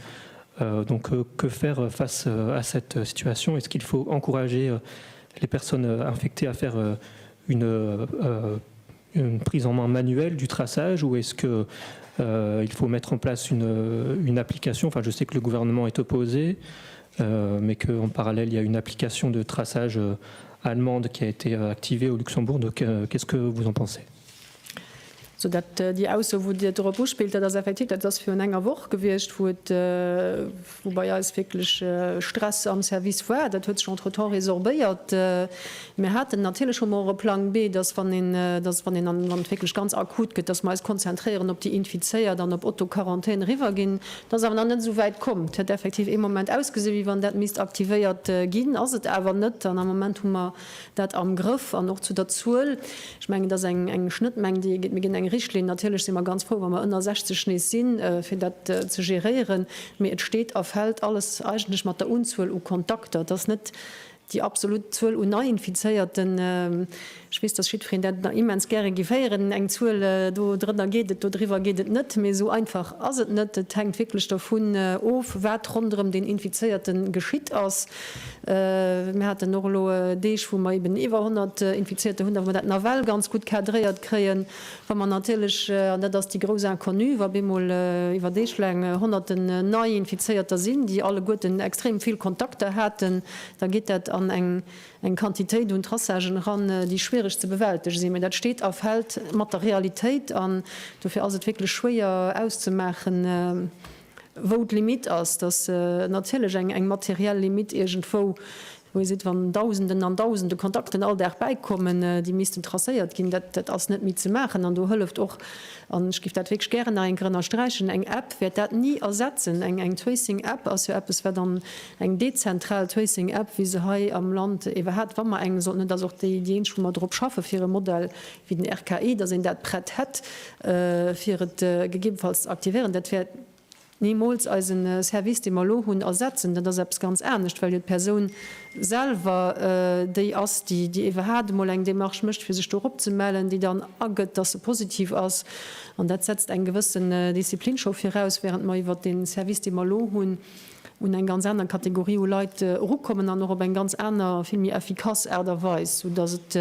S5: Donc que faire face à cette situation Est-ce qu'il faut encourager les personnes infectées à faire une, une. une prise en main manuelle du traçage ou est-ce que euh, il faut mettre en place une, une application enfin je sais que le gouvernement est opposé euh, mais qu'en parallèle il y a une application de traçage euh, allemande qui a été euh, activée au Luxembourg donc euh, qu'est-ce que vous en pensez
S1: Sou dat déi Ausso, wou Dir drop uspillt, dat ass effektiv, dat ass virun enger Woch gewiescht, wou et, wou bei eis wierklech Stress am Service war. Dat huet sech entretemps resorbéiert. Mir haten natierlech hu mer och e Plang B, dass wann een, dass wann een an, wann et wierklech ganz akut gëtt, dass mer eis konzentréieren op déi Infizéiert an op Autoquarantaine eriwwerginn. Dat ass awer nach net esou wäit komm. Et huet effektiv ee Moment ausgesinn, wéi wann dat misst aktivéiert ginn, ass et awer net. An am Moment hu mer dat am Grëff an och zu der Zuel. Ech mengen, et ass eng eng Schnëttmeng, déi ee gétt. Mir ginn eng Richtlinn. Natierlech si mer ganz frou, wa mer ënner 60 nees sinn, fir dat ze geréieren. Mee et steet a fält alles eigentlech mat der Unzuel u Kontakter. Et ass net déi absolut Zuel un Neiinfizéierten. Ech weess, dass jiddwereen dat nach immens gäre géif héieren, eng Zuel, do drënner geet et, do driwwer geet et net. Mee esou einfach ass et net. Et hänkt wierklech dervun of, wat ronderëm deen Infizéierte geschitt ass. Mir haten och elo Deeg, wou mer eben iwwer 100 Infizierter hunn, a wou mer dat nawell ganz gutt cadréiert kréien. Wa mer natierlech, an dat ass déi grouss Inconnue, wa bemol iwwer Deeg laang Honnerten nei Infizéierter sinn, déi alleguerten extrem vill Kontakter haten, da geet dat an eng Quantitéit un Traçagen eran, déi schwiereg ze bewältege sinn. Mä dat steet a fält mat der Realitéit an dofir ass et wierklech schwéier auszemaachen, wou d'Limite ass, dass natierlech eng eng materiell Limite iergendwou, wou ee seet, wann Dausenden an Dausende Kontakten all Dag bäikommen, déi missten tracéiert ginn, dat dat ass net méi ze maachen. An do hëlleft och, an ech géif dat wierklech gären nach eng Kéier ënnersträichen, eng App wäert dat ni ersetzen. Eng eng Tracing-App ass jo eppes, wat an eng dezentral Tracing-App, wéi se hei am Land iwwerhaapt, wa mer eng sollten hunn, dat ass och déi déi eenzeg, wou mer drop schaffen, fir e Modell wéi den RKI, dass een dat prett hätt, fir et gegebenfalls ze aktivéieren. Dat wäert nimools eise Service, dee mer elo hunn, ersetzen. Dat ass eppes ganz anescht, well jo d'Persoun selwer déi ass, déi iwwerhaapt emol eng Démarche mécht, fir sech do eropzemellen, déi dann agëtt, dass se positiv ass. An dat setzt eng gewëssen Disziplin scho viraus, während mer iwwert dee Service, dee mer elo hunn, un eng ganz aner Kategorie u Leit erukommen an och op eng ganz aner, vill méi effikass Aart a Weis, soudass et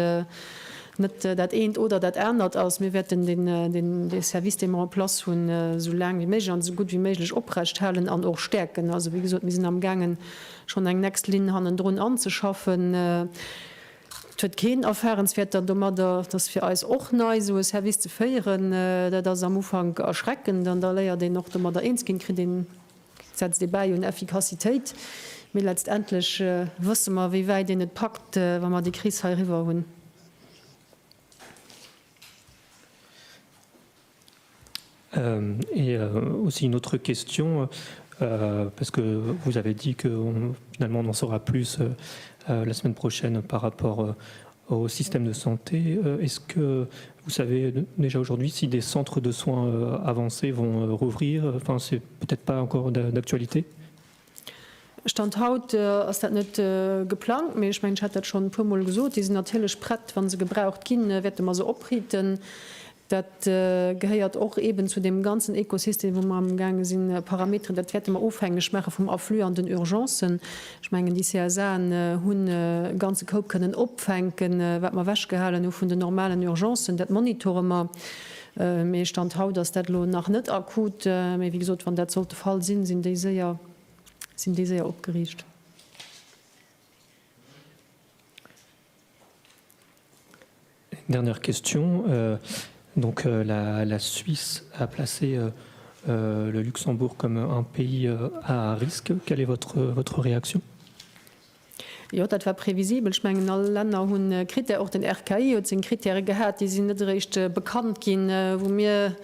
S1: net dat eent oder dat anert ass. Mir wäerten deen Service, dee mer en place hunn, esou laang wéi méiglech an esou gutt wéi méiglech oprecht halen an och stäerken. Also, wéi gesot, mir sinn amgaangen, schonn eng next Linn hannendrun anzeschaffen. Et huet keen Erfahrenswäerter domadder. Et ass fir eis och nei, esou e Service ze féieren. Dat ass am Ufank erschreckend an da léiert een och domadder eens ginn, kritt een Setzt ee bäi un Effikassitéit, mee letztendlech wësse mer, wéi wäit een et packt, wa mer déi Kris hei eriwwer hunn.
S5: Et aussi une autre question, parce que vous avez dit que finalement on en saura plus la semaine prochaine par rapport au système de santé. Est-ce que vous savez déjà aujourd'hui si des centres de soins euh, avancés vont euh, rouvrir enfin c'est peut-être pas encore d'actualité
S1: Stand haut äh, ass dat net äh, geplangt, mee ech mengen ech hat dat schonn e puermol gesot, déi sinn natierlech prett, wa se gebraucht ginn, äh, wäerte mer se opriiten. Dat gehéiert och eeben zu deem ganzen Ekosystem, wou mer amgaange sinn, Parameteren, dat wäerte mer ofhängeg maache vum Afflux an den Urgencen. Ech mengen, déi CSAen hunn e ganze Koup kënnen opfänken, wat mer ewechgehalen hu vun den normalen Urgencen. Dat monitore mer. Mee Stand haut ass dat elo nach net akut. Mee wéi gesot, wann dat sollt de Fall sinn, sinn déi séier, sinn déi séier opgeriicht.
S5: Dernière question euh, donc euh, la, la Suisse a placé euh, euh, le Luxembourg comme un pays euh, à risque. Quelle est votre, votre réaction?
S1: Jo, dat war previsibel. Ech mengen, all Länner hunn Critèrë, och den RKI huet seng Critèrë gehat, déi sinn net eréischt bekannt ginn, wou mir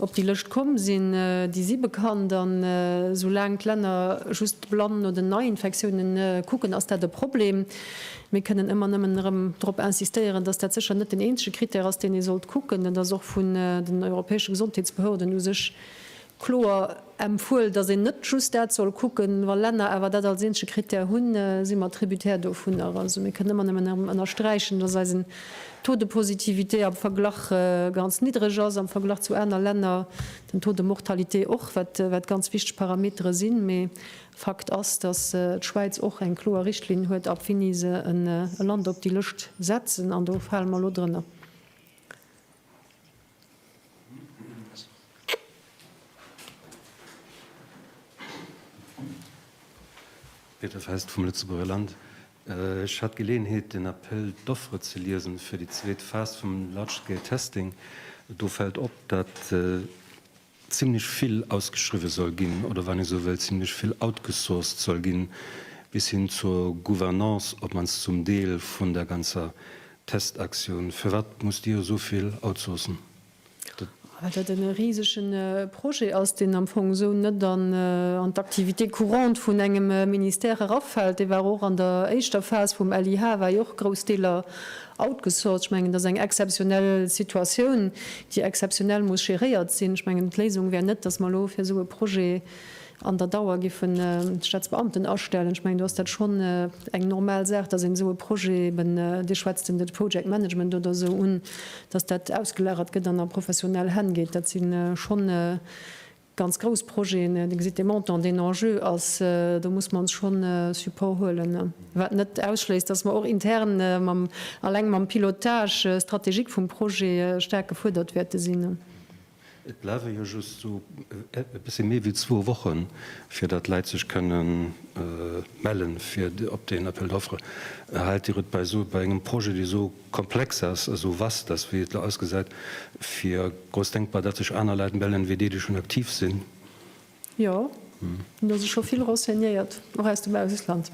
S1: op déi Lëscht komm sinn. Déi si bekannt an esoulaang d'Länner just blann no den Neiinfektiounen kucken, ass dat e Problem. Mir kënnen ëmmer nëmmen erëm drop insistéieren, dass dat sécher net den eenzege Critère ass, deen ee sollt kucken. Et ass och vun den europäesche Gesondheetsbehörden u sech kloer empfuel, dass een net just dat soll kucken. Wa Länner awer dat als eenzege Critère hunn, si mer tributaire dovunner. Also mir kënnen ëmmer nëmmen erëm ënnersträichen, dass eisen Taux de positivité am Verglach ganz niddreg ass, am Verglach zu aner Länner, den Taux de mortalité och, wat ganz wichteg Parametere sinn. Mee Fakt ass, datt d'Schwäiz och eng kloer Richtlinn huet, ab wéini se e Land op déi Lëscht setzen, an do fale mer elo drënner.
S6: Peter Feist vum Lëtzebuerger Land. Ech hat d'Geleeënheet, den Appel d'offres ze liesen fir déi zweet Phas vum Large Scale Testing. Do fält op, datt zimlech vill ausgeschriwwe soll ginn, oder wann ee sou wëll, zimlech vill outgesourced soll ginn, bis hin zur Gouvernance, op d'mannst zum Deel, vun der ganzer Testaktioun. Firwat musst Dir esou vill outsourcen?
S1: Dat. Well dat e risege Projet ass, deen am Fong esou net an d'Activité courante vun engem Ministère erafält. Dee war och an der éischter Phas vum LIH, war jo och grouss Deeler outgesourced. Ech mengen, dat ass eng exzeptionell Situatioun, déi exzeptionell muss geréiert sinn. Ech mengen, d'Léisung wär net, datt mer elo fir esou e Projet an der Dauer giffen Staatsbeamten astellen. Ech mengen, do ass dat schonn eng normal Saach, datt een esou e Projet eben, Dir schwätzt den de Project Management oder esou un, datt dat ausgelagert gëtt an a professionell Hänn geet. Dat si schonn ganz grouss Projeten. Dir gesitt dee Montant, deen en jeu ass, do muss mer ons schonn Support huelen. Wat net ausschléisst, datt mer och intern mam, alleng mam Pilotage stratégique vum Projet staark gefuerdert wäerte sinn.
S6: Et bleiwe jo just esou e bëssi méi wéi zwou Wochen, fir datt d'Leit sech kënne mellen fir op deen Appel d'offres. Haalt Dir et bei esou, bei engem Projet, dee esou komplex ass, esou vast ass, wéi et elo ausgesäit, fir grouss denkbar, datt sech aner Leit mellen, wéi déi, déi schonn aktiv sinn?
S1: Jo, do si scho vill renseignéiert, och aus dem Ausland.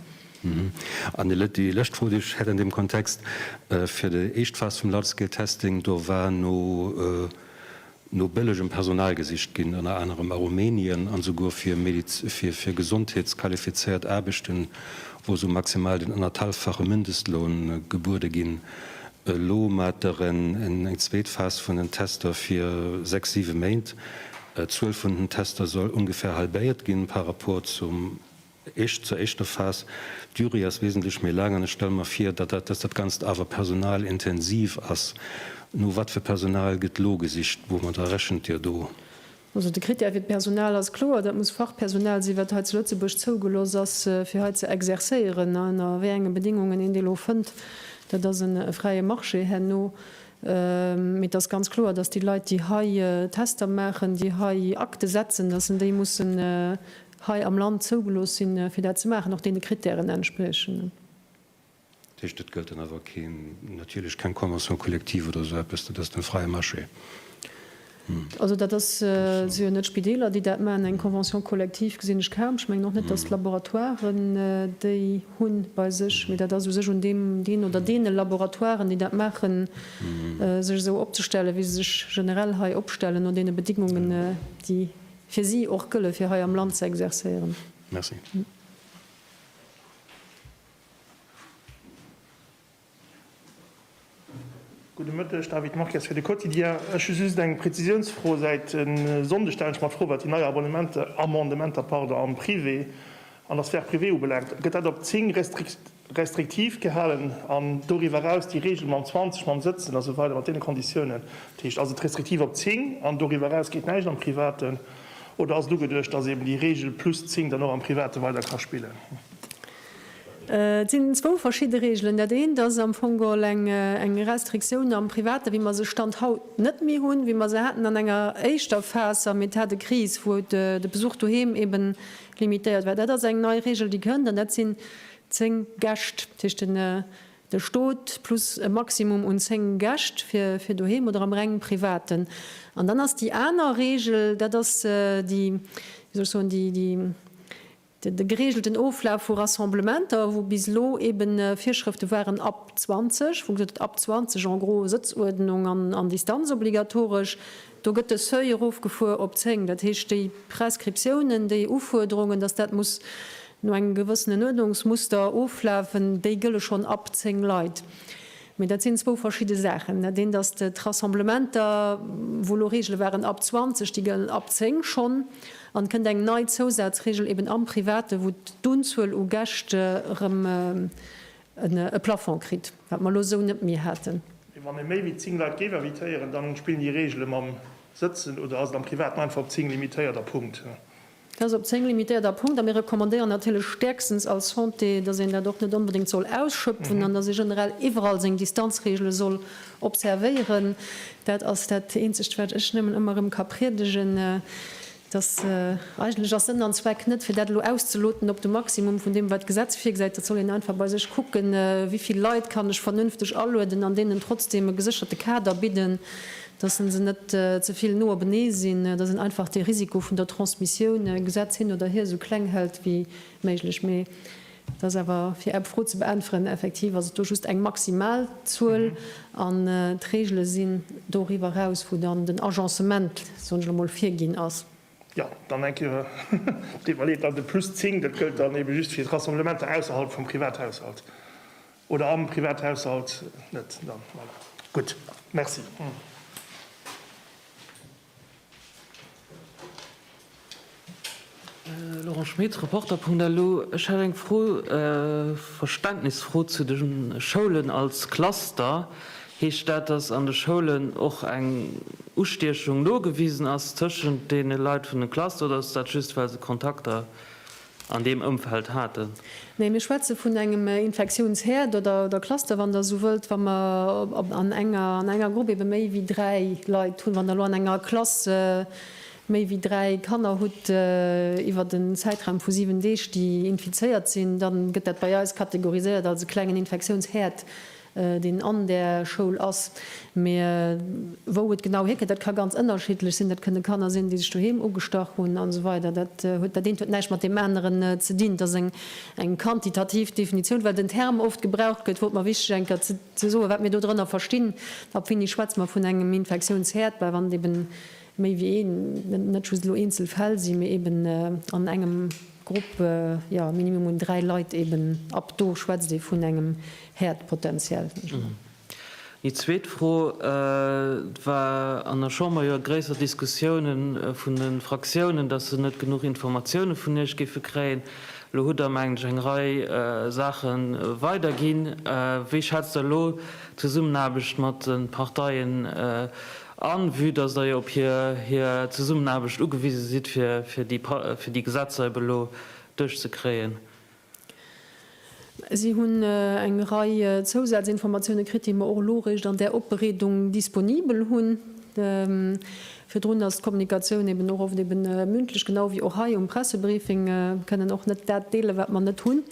S6: An déi lescht Fro, déi ech hätt an deem Kontext, Fir déi éischt Phas vum Large-Scale Testing, do war no no bëllegem Personal gesicht ginn, ënner anerem a Rumänien, an esouguer fir fir gesondheetsqualifizéiert Aarbechten, wou esou maximal den annertalffache Mindestloun gebuede ginn. Elo mat der eng zweet Phas vun den Tester fir 6, 7 Méint. D'Zuel vun den Tester soll ongefähr halbéiert ginn par rapport zum éischt zur éischter Phas. D'Durée ass wesentlech méi laang an ech stelle mer vir, datt dat dass dat Ganzt awer personalintensiv ass. No wat fir Personal gëtt elo gesicht? Woumadder rechent Dir do?
S1: Also de Critère fir d'Personal ass kloer, dat muss Fachpersonal sinn, wat hei zu Lëtzebuerg zougelooss ass, fir hei ze exercéieren. Ënner wéi enge Bedingungen een dee elo fënnt, dat ass e fräie Marché herno. Mee et ass ganz kloer, datt déi Leit, déi hei Tester maachen, déi hei Akte setzen, datt en déi mussen hei am Land zougelooss sinn, fir dat ze maachen, och deene Kritären entspriechen.
S6: Dat heescht, et gëllt dann awer keen, natierlech keng Convention collective oder esou eppes, dat ass den fräie Marché.
S1: Also dat ass, et si jo net d'Spideeler, déi dat maachen. Eng Convention collective gesinn ech kaum. Ech mengen och net, datt d'Laboratoiren déi hunn bei sech. Mee dat ass u sech un deem, deen oder deene Laboratoiren, déi dat maachen, sech esou opzestellen, wéi se sech generell hei opstellen, no deene Bedingungen, déi fir si och gëlle fir hei am Land ze exercéieren.
S6: Merci.
S7: Gudde Mëtteg, David Marques fir de Quotidien. Ech hu just eng Präzisiounsfro. Säit e Sonndeg stellen ech mer d'Fro, wat déi nei Abonnementer, Amendementer, pardon, am Privé, an der Sphère privée ubelaangt. Gëtt dat op 10 restriktiv gehalen an doriwwer eraus déi Regel mam 20, mam Sëtzen a sou weider mat deene Konditiounen? Dat heescht, ass et restriktiv op 10 an doriwwer eraus geet näischt am Privaten oder ass et ugeduecht, datt eben déi Regel plus 10 dann och am Private weider ka spillen?
S1: Et sinn zwou verschidde Regeln. Dat eent ass am Fong geholl eng Restriktioun am Privaten, wéi mer se Stand haut net méi hunn, wéi mer se haten an enger éischter Phas am État de crise, wou de Besuch doheem eben limitéiert war. Dat ass eng nei Regel, déi kënnt, an dat sinn 10 Gäscht, dat heescht de Stot plus e Maximum un 10 Gäscht fir doheem oder am reng Privaten. An dann ass déi aner Regel, dat ass déi, wéi soll ech soen, déi, De geregelten Oflaf vu Rassemblementer, wou bis elo eben Virschrëfte waren ab 20, wou gesot gëtt, ab 20 en gros Sëtzuerdnung an Distanz obligatoresch, do gëtt de Seuil erofgefuer op 10. Dat heescht, déi Prescriptiounen, déi Ufuerderungen, dass dat muss no engem gewëssenen Uerdnungsmuster oflafen, déi gëlle schonn ab 10 Leit. Mee dat sinn zwou verschidde Saachen. Dat eent ass d'Rassemblementer, wou elo Reegele waren ab 20, déi gëllen ab 10 schonn. An et kënnt eng nei Zousazreegel eben am Private, wou d'Unzuel u Gäscht erëm e Plafond kritt, wat mer elo esou net méi haten.
S7: Mee wann ee méi wéi 10 Leit géif invitéieren, da spillen déi Reegele mam Sëtzen oder ass et am Privaten einfach op 10 limitéiert a Punkt?
S1: Dat ass op 10 limitéiert a Punkt. A mir recommandéieren natierlech stäerkstens als Santé, dass een dat och net onbedéngt soll ausschöpfen an dass ee generell iwwerall seng Distanzregele soll observéieren. Dat ass dat Eenzegt, wat ech nëmmen ëmmer erëm ka priedegen. Dass eigentlech ass Sënn an Zweck net, fir dat elo auszeloten op de Maximum vun deem, wat d'Gesetz virgesäit. Dat soll een einfach bei sech kucken, wéi vill Leit kann ech vernünfteg alueden an deenen trotzdem e gesécherte Kader bidden, dass se net ze vill no openee sinn, dass een einfach dee Risiko vun der Transmissioun, Gesetz hin oder hier, esou kleng hält wéi méiglech. Mee et ass awer, fir Är Fro ze beäntweren, effektiv ass et do just eng maximal Zuel an d'Regele sinn doriwwer eraus, wou dann den Agencement, soen ech elo mol, virginn ass.
S7: Jo, dann eng Kéier, et deet mer leed, dann de plus 10, dat gëllt dann ebe just fir d'Rassemblementer ausserhalb vum Privathaushalt oder am Privathaushalt net dann. Voilà. Gutt, merci.
S8: Laurent Schmit, Reporter.lu, Ech hätt eng Fro, Verständnisfro zu de Schoulen als Cluster. Heescht dat, datt an de Schoulen och eng Ustiechung nogewisen ass tëschent deene Leit vun de Cluster oder ass dat just well se Kontakter an deem Ëmfeld haten?
S1: Nee, mir schwätze vun engem Infektiounsherd oder Cluster, wann Der esou wëllt, wa mer an enger an enger Grupp ebe méi wéi 3 Leit hunn. Wann Der elo an enger Klass méi wéi 3 Kanner hutt iwwert en Zäitraum vu 7 Deeg, déi infizéiert sinn, da gëtt dat bei eis kategoriséiert als e klengen Infektiounsherd. deen an där Schoul ass. Mee wou et genau hierkënnt, dat ka ganz ënnerschiddlech sinn. Dat kënne Kanner sinn, déi sech doheem ugestach hunn an esou weider. Dat huet, dat eent huet näischt mat deem aneren ze dinn. Et ass eng, eng quantitativ Definitioun, well den Term oft gebraucht gëtt, wor et mer wichteg eng Kéier ze, ze soen, wat mir do drënner verstinn. Ab wéini schwätze mer vun engem Infektiounsherd? Well wann et eben méi wéi een, net just elo eenzel Fäll sinn, mee eben an engem Grupp, jo, minimum un 3 Leit eben, ab do schwätzt ee vun engem Herd potenziell.
S8: Déi zweet Fro, Et war an der Chamber jo gréisser Diskussiounen vun de Fraktiounen, datt se net genuch Informatioune vun Iech géife kréien. Elo hutt Der, mengen ech, eng Rei Saache weiderginn. Wéi schätzt Der elo d'Zesummenaarbecht mat de Parteien an, vue datt Der jo op hir Zesummenaarbecht ugewise sidd, fir déi Gesetzer ebe elo duerchzekréien?
S1: Si hunn eng Rei Zousazinformatioune kritt, déi mer och elo eréischt an där Opbereedung disponibel hunn. Virdrun ass d'Kommunikatioun eben och oft eben mündlech, genau wéi och hei um Pressebriefing. Mir kënnen och net dat deelen, wat mer net hunn.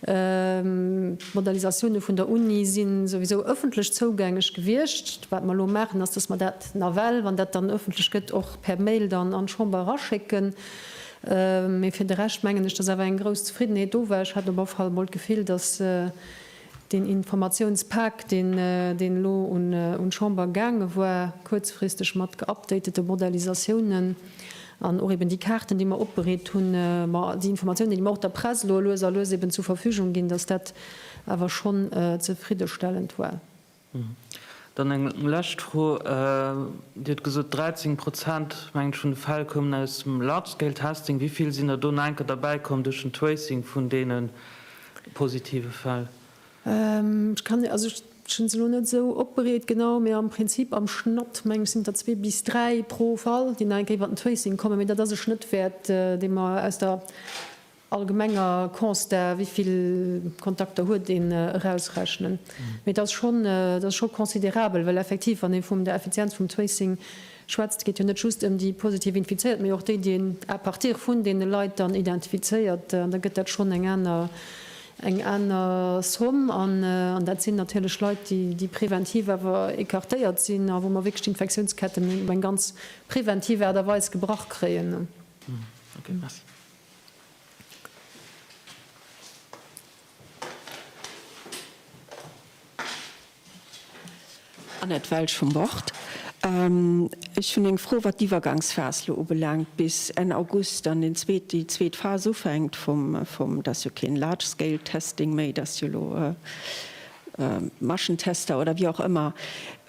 S1: D'Modellisatioune vun der Uni si souwisou ëffentlech zougänglech gewiescht. Wat mer elo maachen, ass, dass mer dat nawell, wann dat dann ëffentlech gëtt, och per Mail dann an d'Chamber eraschécken. Mee fir de Rescht mengen ech, dass awer eng grouss Zefriddenheet do war. Ech hat op alle Fall emol d'Gefill, dass deen Informatiounspak, deen elo un d'Chamber gaange war, kuerzfristeg mat geupdatete Modellisatiounen an och eben déi Kaarten, déi mer opbereet hunn, ma déi Informatiounen, déi mer och der Press elo lues a lues eben zur Verfügung ginn, dass dat awer schonn zefriddestellend war.
S8: Dann eng lescht Fro. Dir hutt gesot, 13 Prozent, mengen ech, vun de Fäll koumen aus dem Large-Scale-Testing. Wéi vill sinn der do nach enker derbäikomm duerch den Tracing vun deene positive Fäll?
S1: Ech kann, also ech hunn se elo net esou opbereet genau, mee am Prinzip am Schnott, mengen ech, sinn et der zwee bis dräi pro Fall, déi nach eng Kéier iwwer den Tracing kommen. Mee dat ass e Schnëttwäert, dee mer aus der allgemenger Constat, wéi vill Kontakter huet een, erausrechnen. Mee et ass schonn, et ass scho considerabel, well effektiv, wann ee vum der Effizienz vum Tracing schwätzt, geet jo net just ëm déi positiv Infizéiert, mee och déi, déi een à partir vun deene Leit dann identifizéiert. An da gëtt dat schonn eng aner, eng aner Somm. An dat sinn natierlech Leit, déi, déi preventiv awer écartéiert sinn a wou mer wierklech d'Infektiounsketten op eng ganz preventiv Aart a Weis gebrach kréien.
S8: Okay, merci.
S9: Annette Welsch vum Wort. Ech hunn eng Fro wat d'Iwwergangsphas elo ubelaangt, bis Enn August dann den zweet, déi zweet Phas ufänkt vum, vum, dat ass jo keen large scale testing méi, dat ass jo elo Maschentester oder wéi och ëmmer.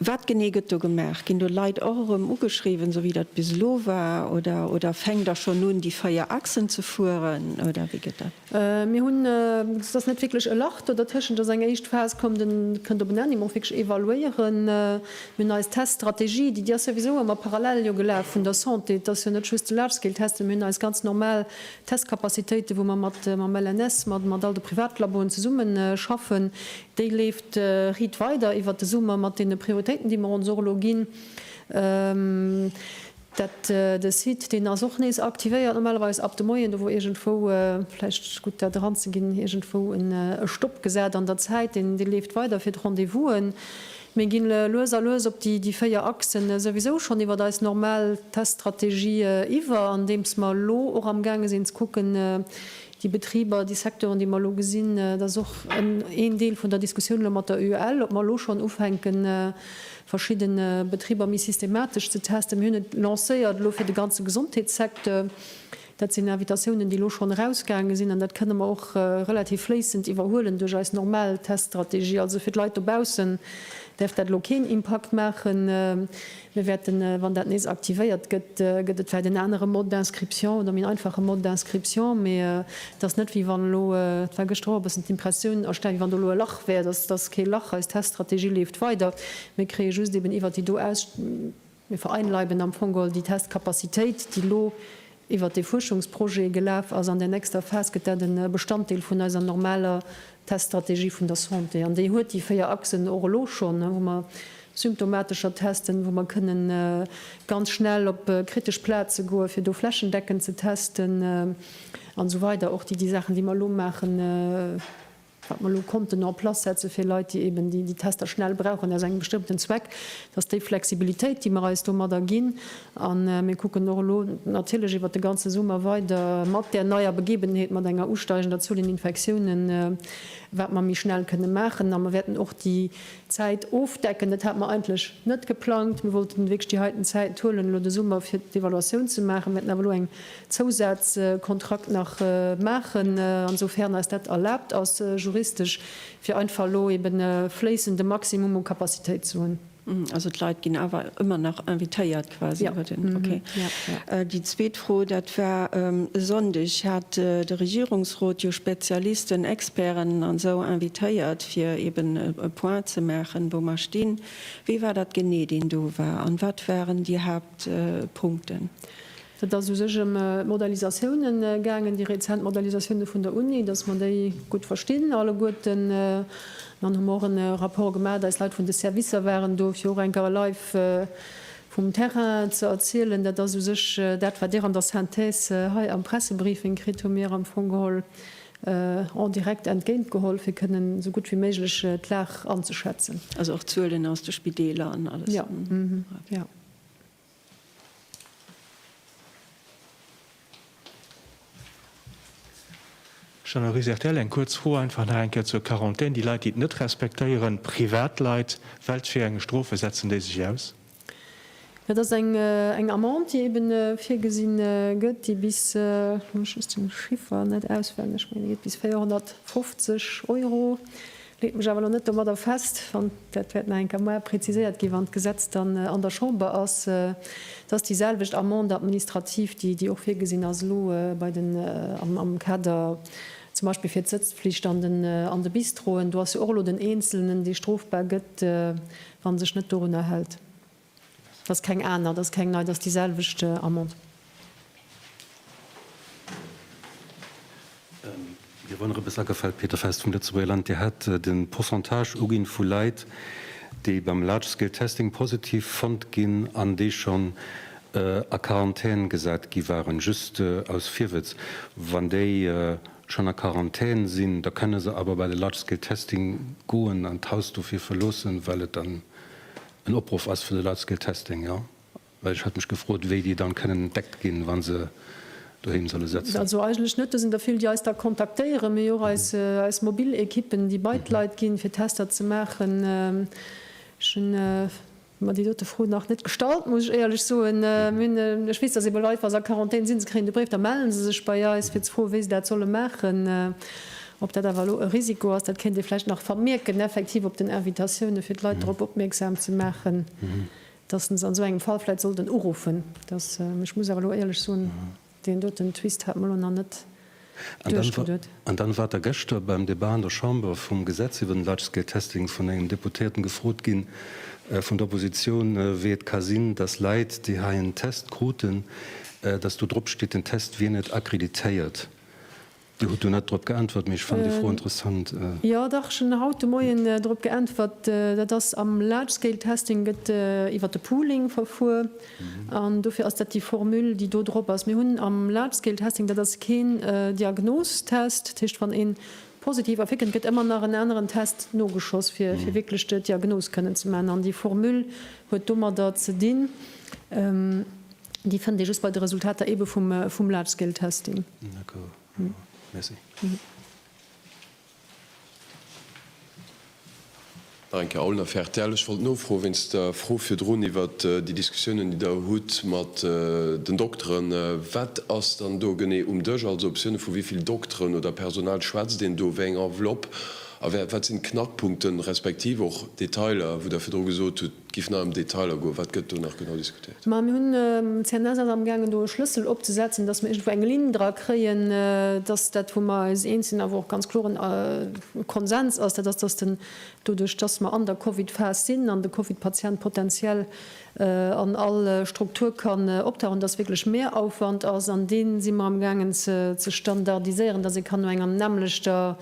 S9: Wat genee gëtt do gemaach? Ginn do Leit och erëm ugeschriwwen, esou wéi dat bis elo war, oder, oder fänkt Der schonn un, déi 4 Achsen ze fueren, oder wéi gëtt dat?
S1: Mir hunn, et ass net wierklech e Lach do dertëschent, et ass eng éischt Phas komm, den kënnt op en Enn, déi mer och wierklech evaluéieren. Mir hunn eis Teststrategie, déi, déi ass souwisou ëmmer parallel jo gelaf vun der Santé, et ass jo net just de Large-Scale-Testing, mir hunn eis ganz normal Testcapacitéiten, wou mer mat mam LNS, mat mat all de Privatlaboen zesumme schaffen, déi leeft riit weider iwwert de Summer mat deene Prioritéiten, déi mer ons och elo ginn. Dat, de Site, deen ass och nees aktivéiert normalerweis ab de Moien. Do wor iergendwou, vläicht gutt dat eranzeginn, iergendwou e Stopp gesat an der Zäit. Deen, dee leeft weider fir d'Rendez-vousen. Mir ginn lues a lues op déi, déi 4 Achsen souwisou schonn iwwert eis normal Teststrategie iwwer, andeems mer elo och amgaange sinn ze kucken, déi Betriber, déi Secteuren, déi mer elo gesinn, dat ass och een Deel vun der Diskussioun elo mat der UEL, ob mer elo schonn ufänken, verschidde Betriber méi systematesch ze testen. Mir hunn et lancéiert elo fir de ganze Gesondheetssecteur. Dat sinn Invitatiounen, déi elo schonn erausgaange sinn an dat kënne mer och relativ fléissend iwwerhuelen duerch eis normal Teststrategie. Also fir d'Leit dobaussen däerf dat elo keen Impakt maachen. Mir wäerten, wann dat nees aktivéiert gëtt, gëtt et vläicht en anere Mode d'inscription oder méi en einfache Mode d'inscription, mee et ass net wéi wann elo, et war gëschter och e bëssen d'Impressioun erstan, wéi wann do elo e Lach wär. Dat ass kee Lach, eis Teststrategie leeft weider. Mir kréie just eben iwwert déi do aus, mir vereinleiben am Fong geholl déi Testcapacitéit, déi elo iwwert dee Fuerschungsprojet gelaf ass. An der nächster Phas gëtt dat e Bestanddeel vun eiser normaler Teststrategie vun der Santé. An déi huet déi 4 Achsen och elo schonn, wou mer symptomatescher testen, wou mer kënnen ganz schnell op kritesch Plaze goen, fir do flächendeckend ze testen an esou weider. Och déi Saachen, déi mer elo maachen, wat mer elo konnten en place setze fir Leit, déi eben déi Tester schnell brauchen aus engem bestëmmten Zweck, dass déi Flexibilitéit, déi mer eis domadder ginn, a mir kucken och elo natierlech iwwert de ganze Summer weider mat där neier Begebenheet, mat enger usteigender Zuel un Infektiounen, wat mer méi schnell kënne maachen. A mer wäerten och déi Zäit ofdecken. Dat hate mer eigentlech net geplangt. Mir wollten wierklech déi heiten Zäit huelen elo de Summer, fir d'Evaluatioun ze maachen. Mir wäerten awer elo eng Zousazkontrakt nach maachen, ansoufern eis dat erlaabt ass juristesch, fir einfach elo eben e fléissende Maximum u Capacitéit ze hunn.
S9: Also d'Leit ginn awer ëmmer nach invitéiert quasi iwwer den. Okay. Déi zweet Fro, dat war, e Sonndeg hat de Regierungsrot jo Spezialisten, Experten an esou invitéiert, fir eben e Point ze maachen, wou mer stinn. Wee war dat genee, deen do war an wat waren déi Haaptpunkten?
S1: Et ass u sech ëm d'Modellisatiounen gaangen, déi rezent Modellisatioune vun der Uni, datt mer déi gutt verstinn alleguerten. Dann hu mer och e Rapport gemaach, eis Leit vun de Servicer waren do, fir och eng Kéier live vum Terrain ze erzielen. Dat ass u sech dat, wat Dir an der Synthèse hei am Pressebriefing kritt, hu mir am Fong geholl en direct entgéintgeholl, fir kënnen esou gutt wéi méiglech d'Lag anzeschätzen.
S9: Also och Zuelen aus de Spideeler an alles?
S1: Jo, jo.
S10: Jeannot Ries, rtl, Eng kuerz Fro einfach nach eng Kéier zur Quarantän. Déi Leit, déi et net respektéieren, Privatleit, welt fir eng Strofe setzen déi sech aus?
S1: Dat ass eng Amende, déi eben virgesinn gëtt, déi bis, elo hunn ech just den Chiffer net auswenneg, mä déi geet bis 450 Euro. Leet mech awer elo net domadder fest, wann, dat wäert nach eng Kéier muer präziséiert ginn, wann d'Gesetz dann an der Chamber ass, et ass déi selwecht Amende administrative, déi, déi och virgesinn ass elo bei den, am Kader zum Beispill fir d'Sëtzpflicht an den, an de Bistroen. Do ass jo och elo den Eenzelnen, dee strofbar gëtt, wann e sech net dorunner hält. Dat ass keng aner, dat ass keng nei, dat ass déi selwecht Amende.
S6: Mir wor nach eppes agefall, Peter Fest vum Lëtzebuerger Land. Dir hat de Pourcentage uginn vu Leit, déi beim Large Scale Testing positiv fonnt ginn an déi schonn a Quarantän gesat gi waren. Just aus Virwëtz, wann déi schonn a Quarantän sinn, da kënne se awer bei de Large Scale Testing goen an d'Haus dofir verloossen, well et dann en Opruff ass fir de Large Scale Testing, jo? Well ech hat mech gefrot, wéi déi dann kënnen entdeckt ginn, wa se doheem solle sëtzen.
S1: Also eigentlech net. Do sinn der vill, déi eis da kontaktéieren. Mir hu jo och eis, eis mobil Ekippen, déi bei d'Leit ginn, fir Tester ze maachen. Ech hunn mer déi dote Fro nach net gestallt, muss ech éierlech soen. Mir hunn, ech weess, dass ebe Leit, wa se a Quarantän sinn, se kréien de Bréif, da mellen se sech bei eis, fir ze froen, wéi se dat solle maachen. Ob dat awer elo e Risiko ass, dat kéint ee vläicht nach vermierken, effektiv op den Invitatioune fir d'Leit drop opmierksam ze maachen, dass se an esou engem Fall vläicht sollten uruffen. Dass, ech muss awer elo éierlech soen, deen doten Twist hat mer elo nach net duerchgeduet.
S6: An dann war da gëschter beim Débat an der Chamber vum Gesetz iwwer den Large Scale Testing vun engem Deputéierten gefrot ginn, vun der Oppositioun, wéi et ka sinn, dass Leit, déi hei en Test kruten, dass do drop steet, den Test wier net akkreditéiert. Dir hutt do net drop geäntwert, mee ech fannen déi Fro interessant.
S1: Jo, dach, ech hunn haut de Moien drop geäntwert. Dat ass am Large-Scale-Testing gëtt iwwert de Pooling verfuer an dofir ass dat déi Formule, déi do drop ass. Mir hunn am Large-Scale-Testing, dat ass keen Diagnostest, dat heescht, wann ee positiv ervirkënnt, gëtt ëmmer nach en aneren Test nogeschoss, fir wierklech d'Diagnos kënnen ze maachen. An déi Formule huet domadder ze dinn. Déi fënnt ee just bei de Resultater eebe vum Large-Scale-Testing.
S6: D'accord. Merci.
S2: Nach eng Kéier Aulner fir rtl. Ech wollt nofroe wéinst der Fro virdrun iwwert déi Diskussiounen, déi Der hutt mat den Dokteren. Wat ass dann do genee um Dësch? Also Optioune vu wéi vill Dokteren oder Personal schwätzt een do? Wéi eng Enveloppe? A wat sinn d'Knackpunkten, respektiv och Detailer, wou Der virdru gesot hutt, Et géif nach ëm Detailer goen. Wat gëtt do nach genau diskutéiert?
S1: Ma mir hunn, d'CNS ass amgaangen do e Schlëssel opzesetzen, dass mer iergendwou eng Linn dra kréien, dass dat wou mer eis eens sinn a wou och ganz kloren Konsens ass, dat ass, dass den, doduerch dass mer an der Covid-Phas sinn an de Covid-Patient potenziell an all Struktur kann optauchen, dass wierklech Mehraufwand ass an dee si mer amgaangen ze standardiséieren, dass ee kann no enger nämmlechter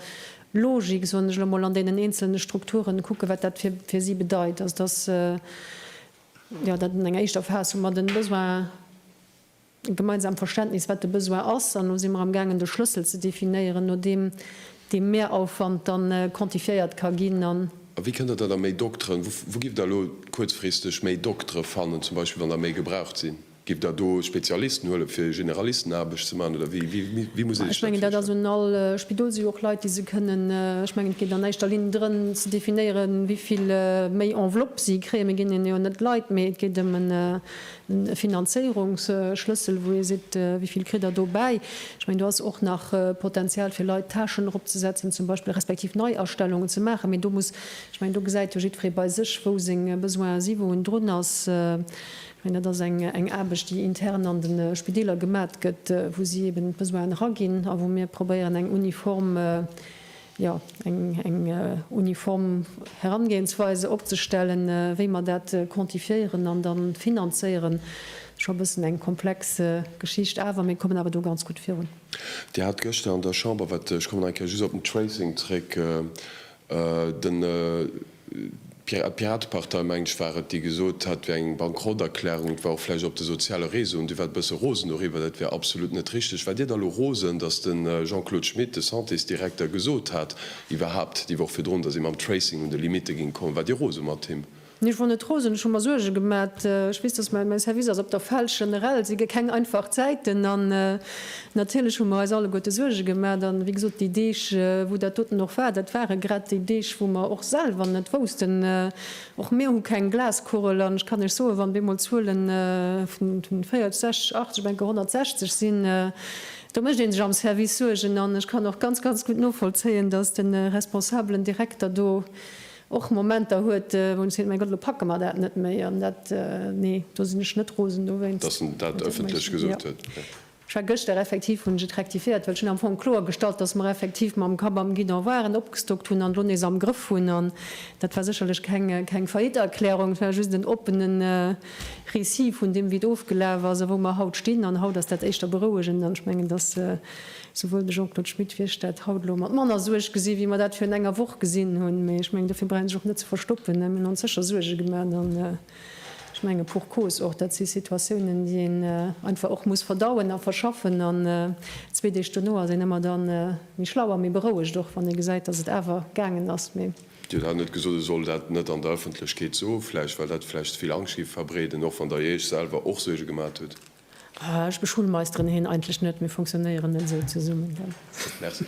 S1: Logik, soen ech elo mol, an deenen eenzelne Strukturen kucken, wat dat fir si bedeit. Also dass, jo, dat an enger éischter Phas hu mer de Besoin, e gemeinsamt Verständnis, wat de Besoin ass, an elo si mer amgaangen, de Schlëssel ze definéieren, no deem dee Mehraufwand dann quantifiéiert ka ginn. An.
S2: A wéi kënnt Der da da méi Dokteren, wou giff Der elo kuerzfristeg méi Doktere fannen, zum Beispill wann der méi gebraucht sinn? Giff Der do Spezialisten huelen, fir Generalistenaarbecht ze maachen, oder wéi, wéi, wéi muss ee
S1: sech dat virstellen? Ech mengen, dat ass un all Spidol si jo och Leit, déi se kënnen, ech mengen, et geet an éischter Linn drëm ze definéieren, wéi vill méi Enveloppe si kréien. Mir ginn hinnen jo net Leit, mee et geet ëm e Finanzéierungsschlëssel, wou ee seet, wéi vill kritt Der dobäi. Ech mengen, do ass och nach Potenzial fir Leit Tâchen eropzesetzen zum Beispill, respektiv Neiastellungen ze maachen. Mee do muss, ech mengen, do gesäit jo jiddweree bei sech, wou seng Besoine si, wou en drun ass. Ech mengen, dat ass eng Aarbecht, déi intern an de Spideeler gemat gëtt, wou si eben d'Besoinen eraginn a wou mir probéieren, eng uniform, jo, eng uniform Herangehensweise opzestellen, wéi mer dat quantifiéieren an da finanzéieren. Scho e bëssen eng komplex Geschicht awer mir kommen awer do ganz gutt virun.
S2: Dir hat gëschter an der Chamber, wat, ech kommen nach eng Kéier just op den Tracing zréck, Den d'Piratepartei, mengen ech, war et, déi gesot hat, et wär eng Bankrotterklärung, et war och vläicht op de soziale Réseauen, Dir waart e bësse rosen doriwwer, dat wär absolut net richteg. Waart Dir da lo rosen, datt de Jean-Claude Schmit, de Santésdirekter, gesot hat, iwwerhaapt déi Woch virdrun, datt ee mam Tracing un de Limitte géing kommen? Waart Dir rose mat him?
S1: Nee, ech wor net rosen, ech hu mer Suerge gemat. Ech weess, dass mäi Service ass op der Felg generell, et si keng einfach Zäiten an natierlech hu mer eis alleguerte Suerge gemat. An wéi gesot, déi Deeg, wou dat doten och war, dat ware grad déi Deeg, wou mer och selwer net woussten, och mir hu keng Glaskugel an ech kann Iech soen, wann bemol Zuele vun 40, 60, 80, op eng Kéier 160 sinn, do mécht ee sech am Service Suergen. An ech kann och ganz, ganz gutt novollzéien, dass de responsabelen Direkter do och Momenter huet, wou en seet, mäi Gott, elo packe mer dat net méi an dat, nee, do sinn ech net rosen dowéinst.
S2: Dass en dat ëffentlech gesot huet.
S1: Ech war gëschter effektiv, hunn ech et rektifiéiert, well ech hunn am Fong kloer gestallt, dass mer effektiv mam Kapp am Guidon waren, opgestockt hunn an elo nees am Grëff hunn. An dat war sécherlech keng, keng Faillite-Erklärung, et war just en oppene Récit vun deem, wéi et ofgelaf ass a wou mer haut stinn. An haut ass dat éischter berouegend an ech mengen, dass Souwuel de Jean-Claude Schmit wéi ech dat haut elo mat manner Suerg gesinn, wéi mer dat virun enger Woch gesinn hunn. Mee ech mengen, dofir brauch een sech och net ze verstoppen. Mir hunn ons sécher Suerge gemaach an ech menge pour cause och. Dat si Situatiounen, déi een einfach och muss verdauen a verschaffen. An zwee Deeg dono ass een ëmmer da méi schlau a méi berouegt och, wann ee gesäit, datt et awer gaangen ass. Mee.
S2: Dir hutt awer net gesot, e soll dat net an der Ëffentlechkeet soen, vläicht well dat vläicht ze vill Angscht géif verbreeden, och wann Der Iech selwer och Suerge gemat hutt.
S1: Ech beschulmeisteren heen eigentlech net, mir fonctionnéieren net esou zesummen.
S2: Merci.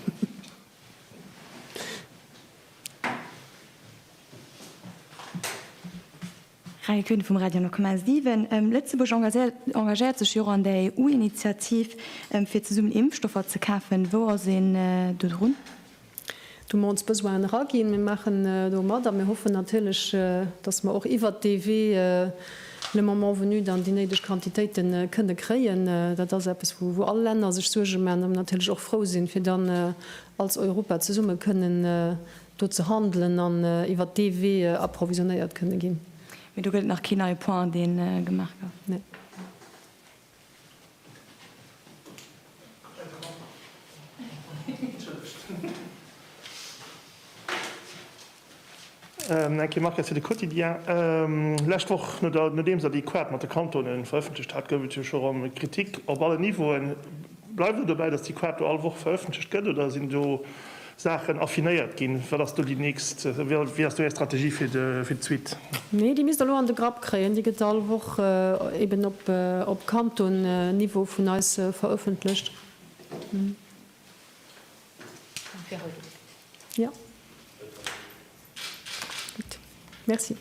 S4: Rael Koenig vum Radio 10,7. Lëtzebuerg engagéiert sech jo och an der EU-Initiativ, fir zesummen Impfstoffer ze kafen. Wou ass een do drun?
S1: Do hu mer ons Besoinen eraginn. Mir maachen do mat a mir hoffen natierlech, dass mer och iwwert dee Wee le moment venu dann déi néideg Quantitéite kënne kréien. Dat ass eppes, wou all Länner sech Suerge maachen a natierlech och frou sinn, fir dann als Europa zesumme kënnen do ze handelen an iwwert dee Wee approvisionnéiert kënne ginn.
S4: Mee do gëtt et nach keen neie Point, dee gemaach gouf?
S1: Nee.
S7: Eng Kéier Marques fir de Quotidien. Lescht Woch, nodeems Der déi Quart mat de Kantonen verëffentlecht hat, gouf et jo scho rëm Kritik op allen Niveauen. Bleift Der dobäi, datt déi Quart do all Woch verëffentlecht gëtt oder sinn do Saachen affinéiert ginn? Wat ass do déi nächst, wéi ass do Är Strategie fir d'Suite?
S1: Nee, déi misst Der elo an de Grapp kréien. Déi gëtt all Woch eben op Kanton-Niveau vun eis verëffentlecht. Jo. Gutt. Merci.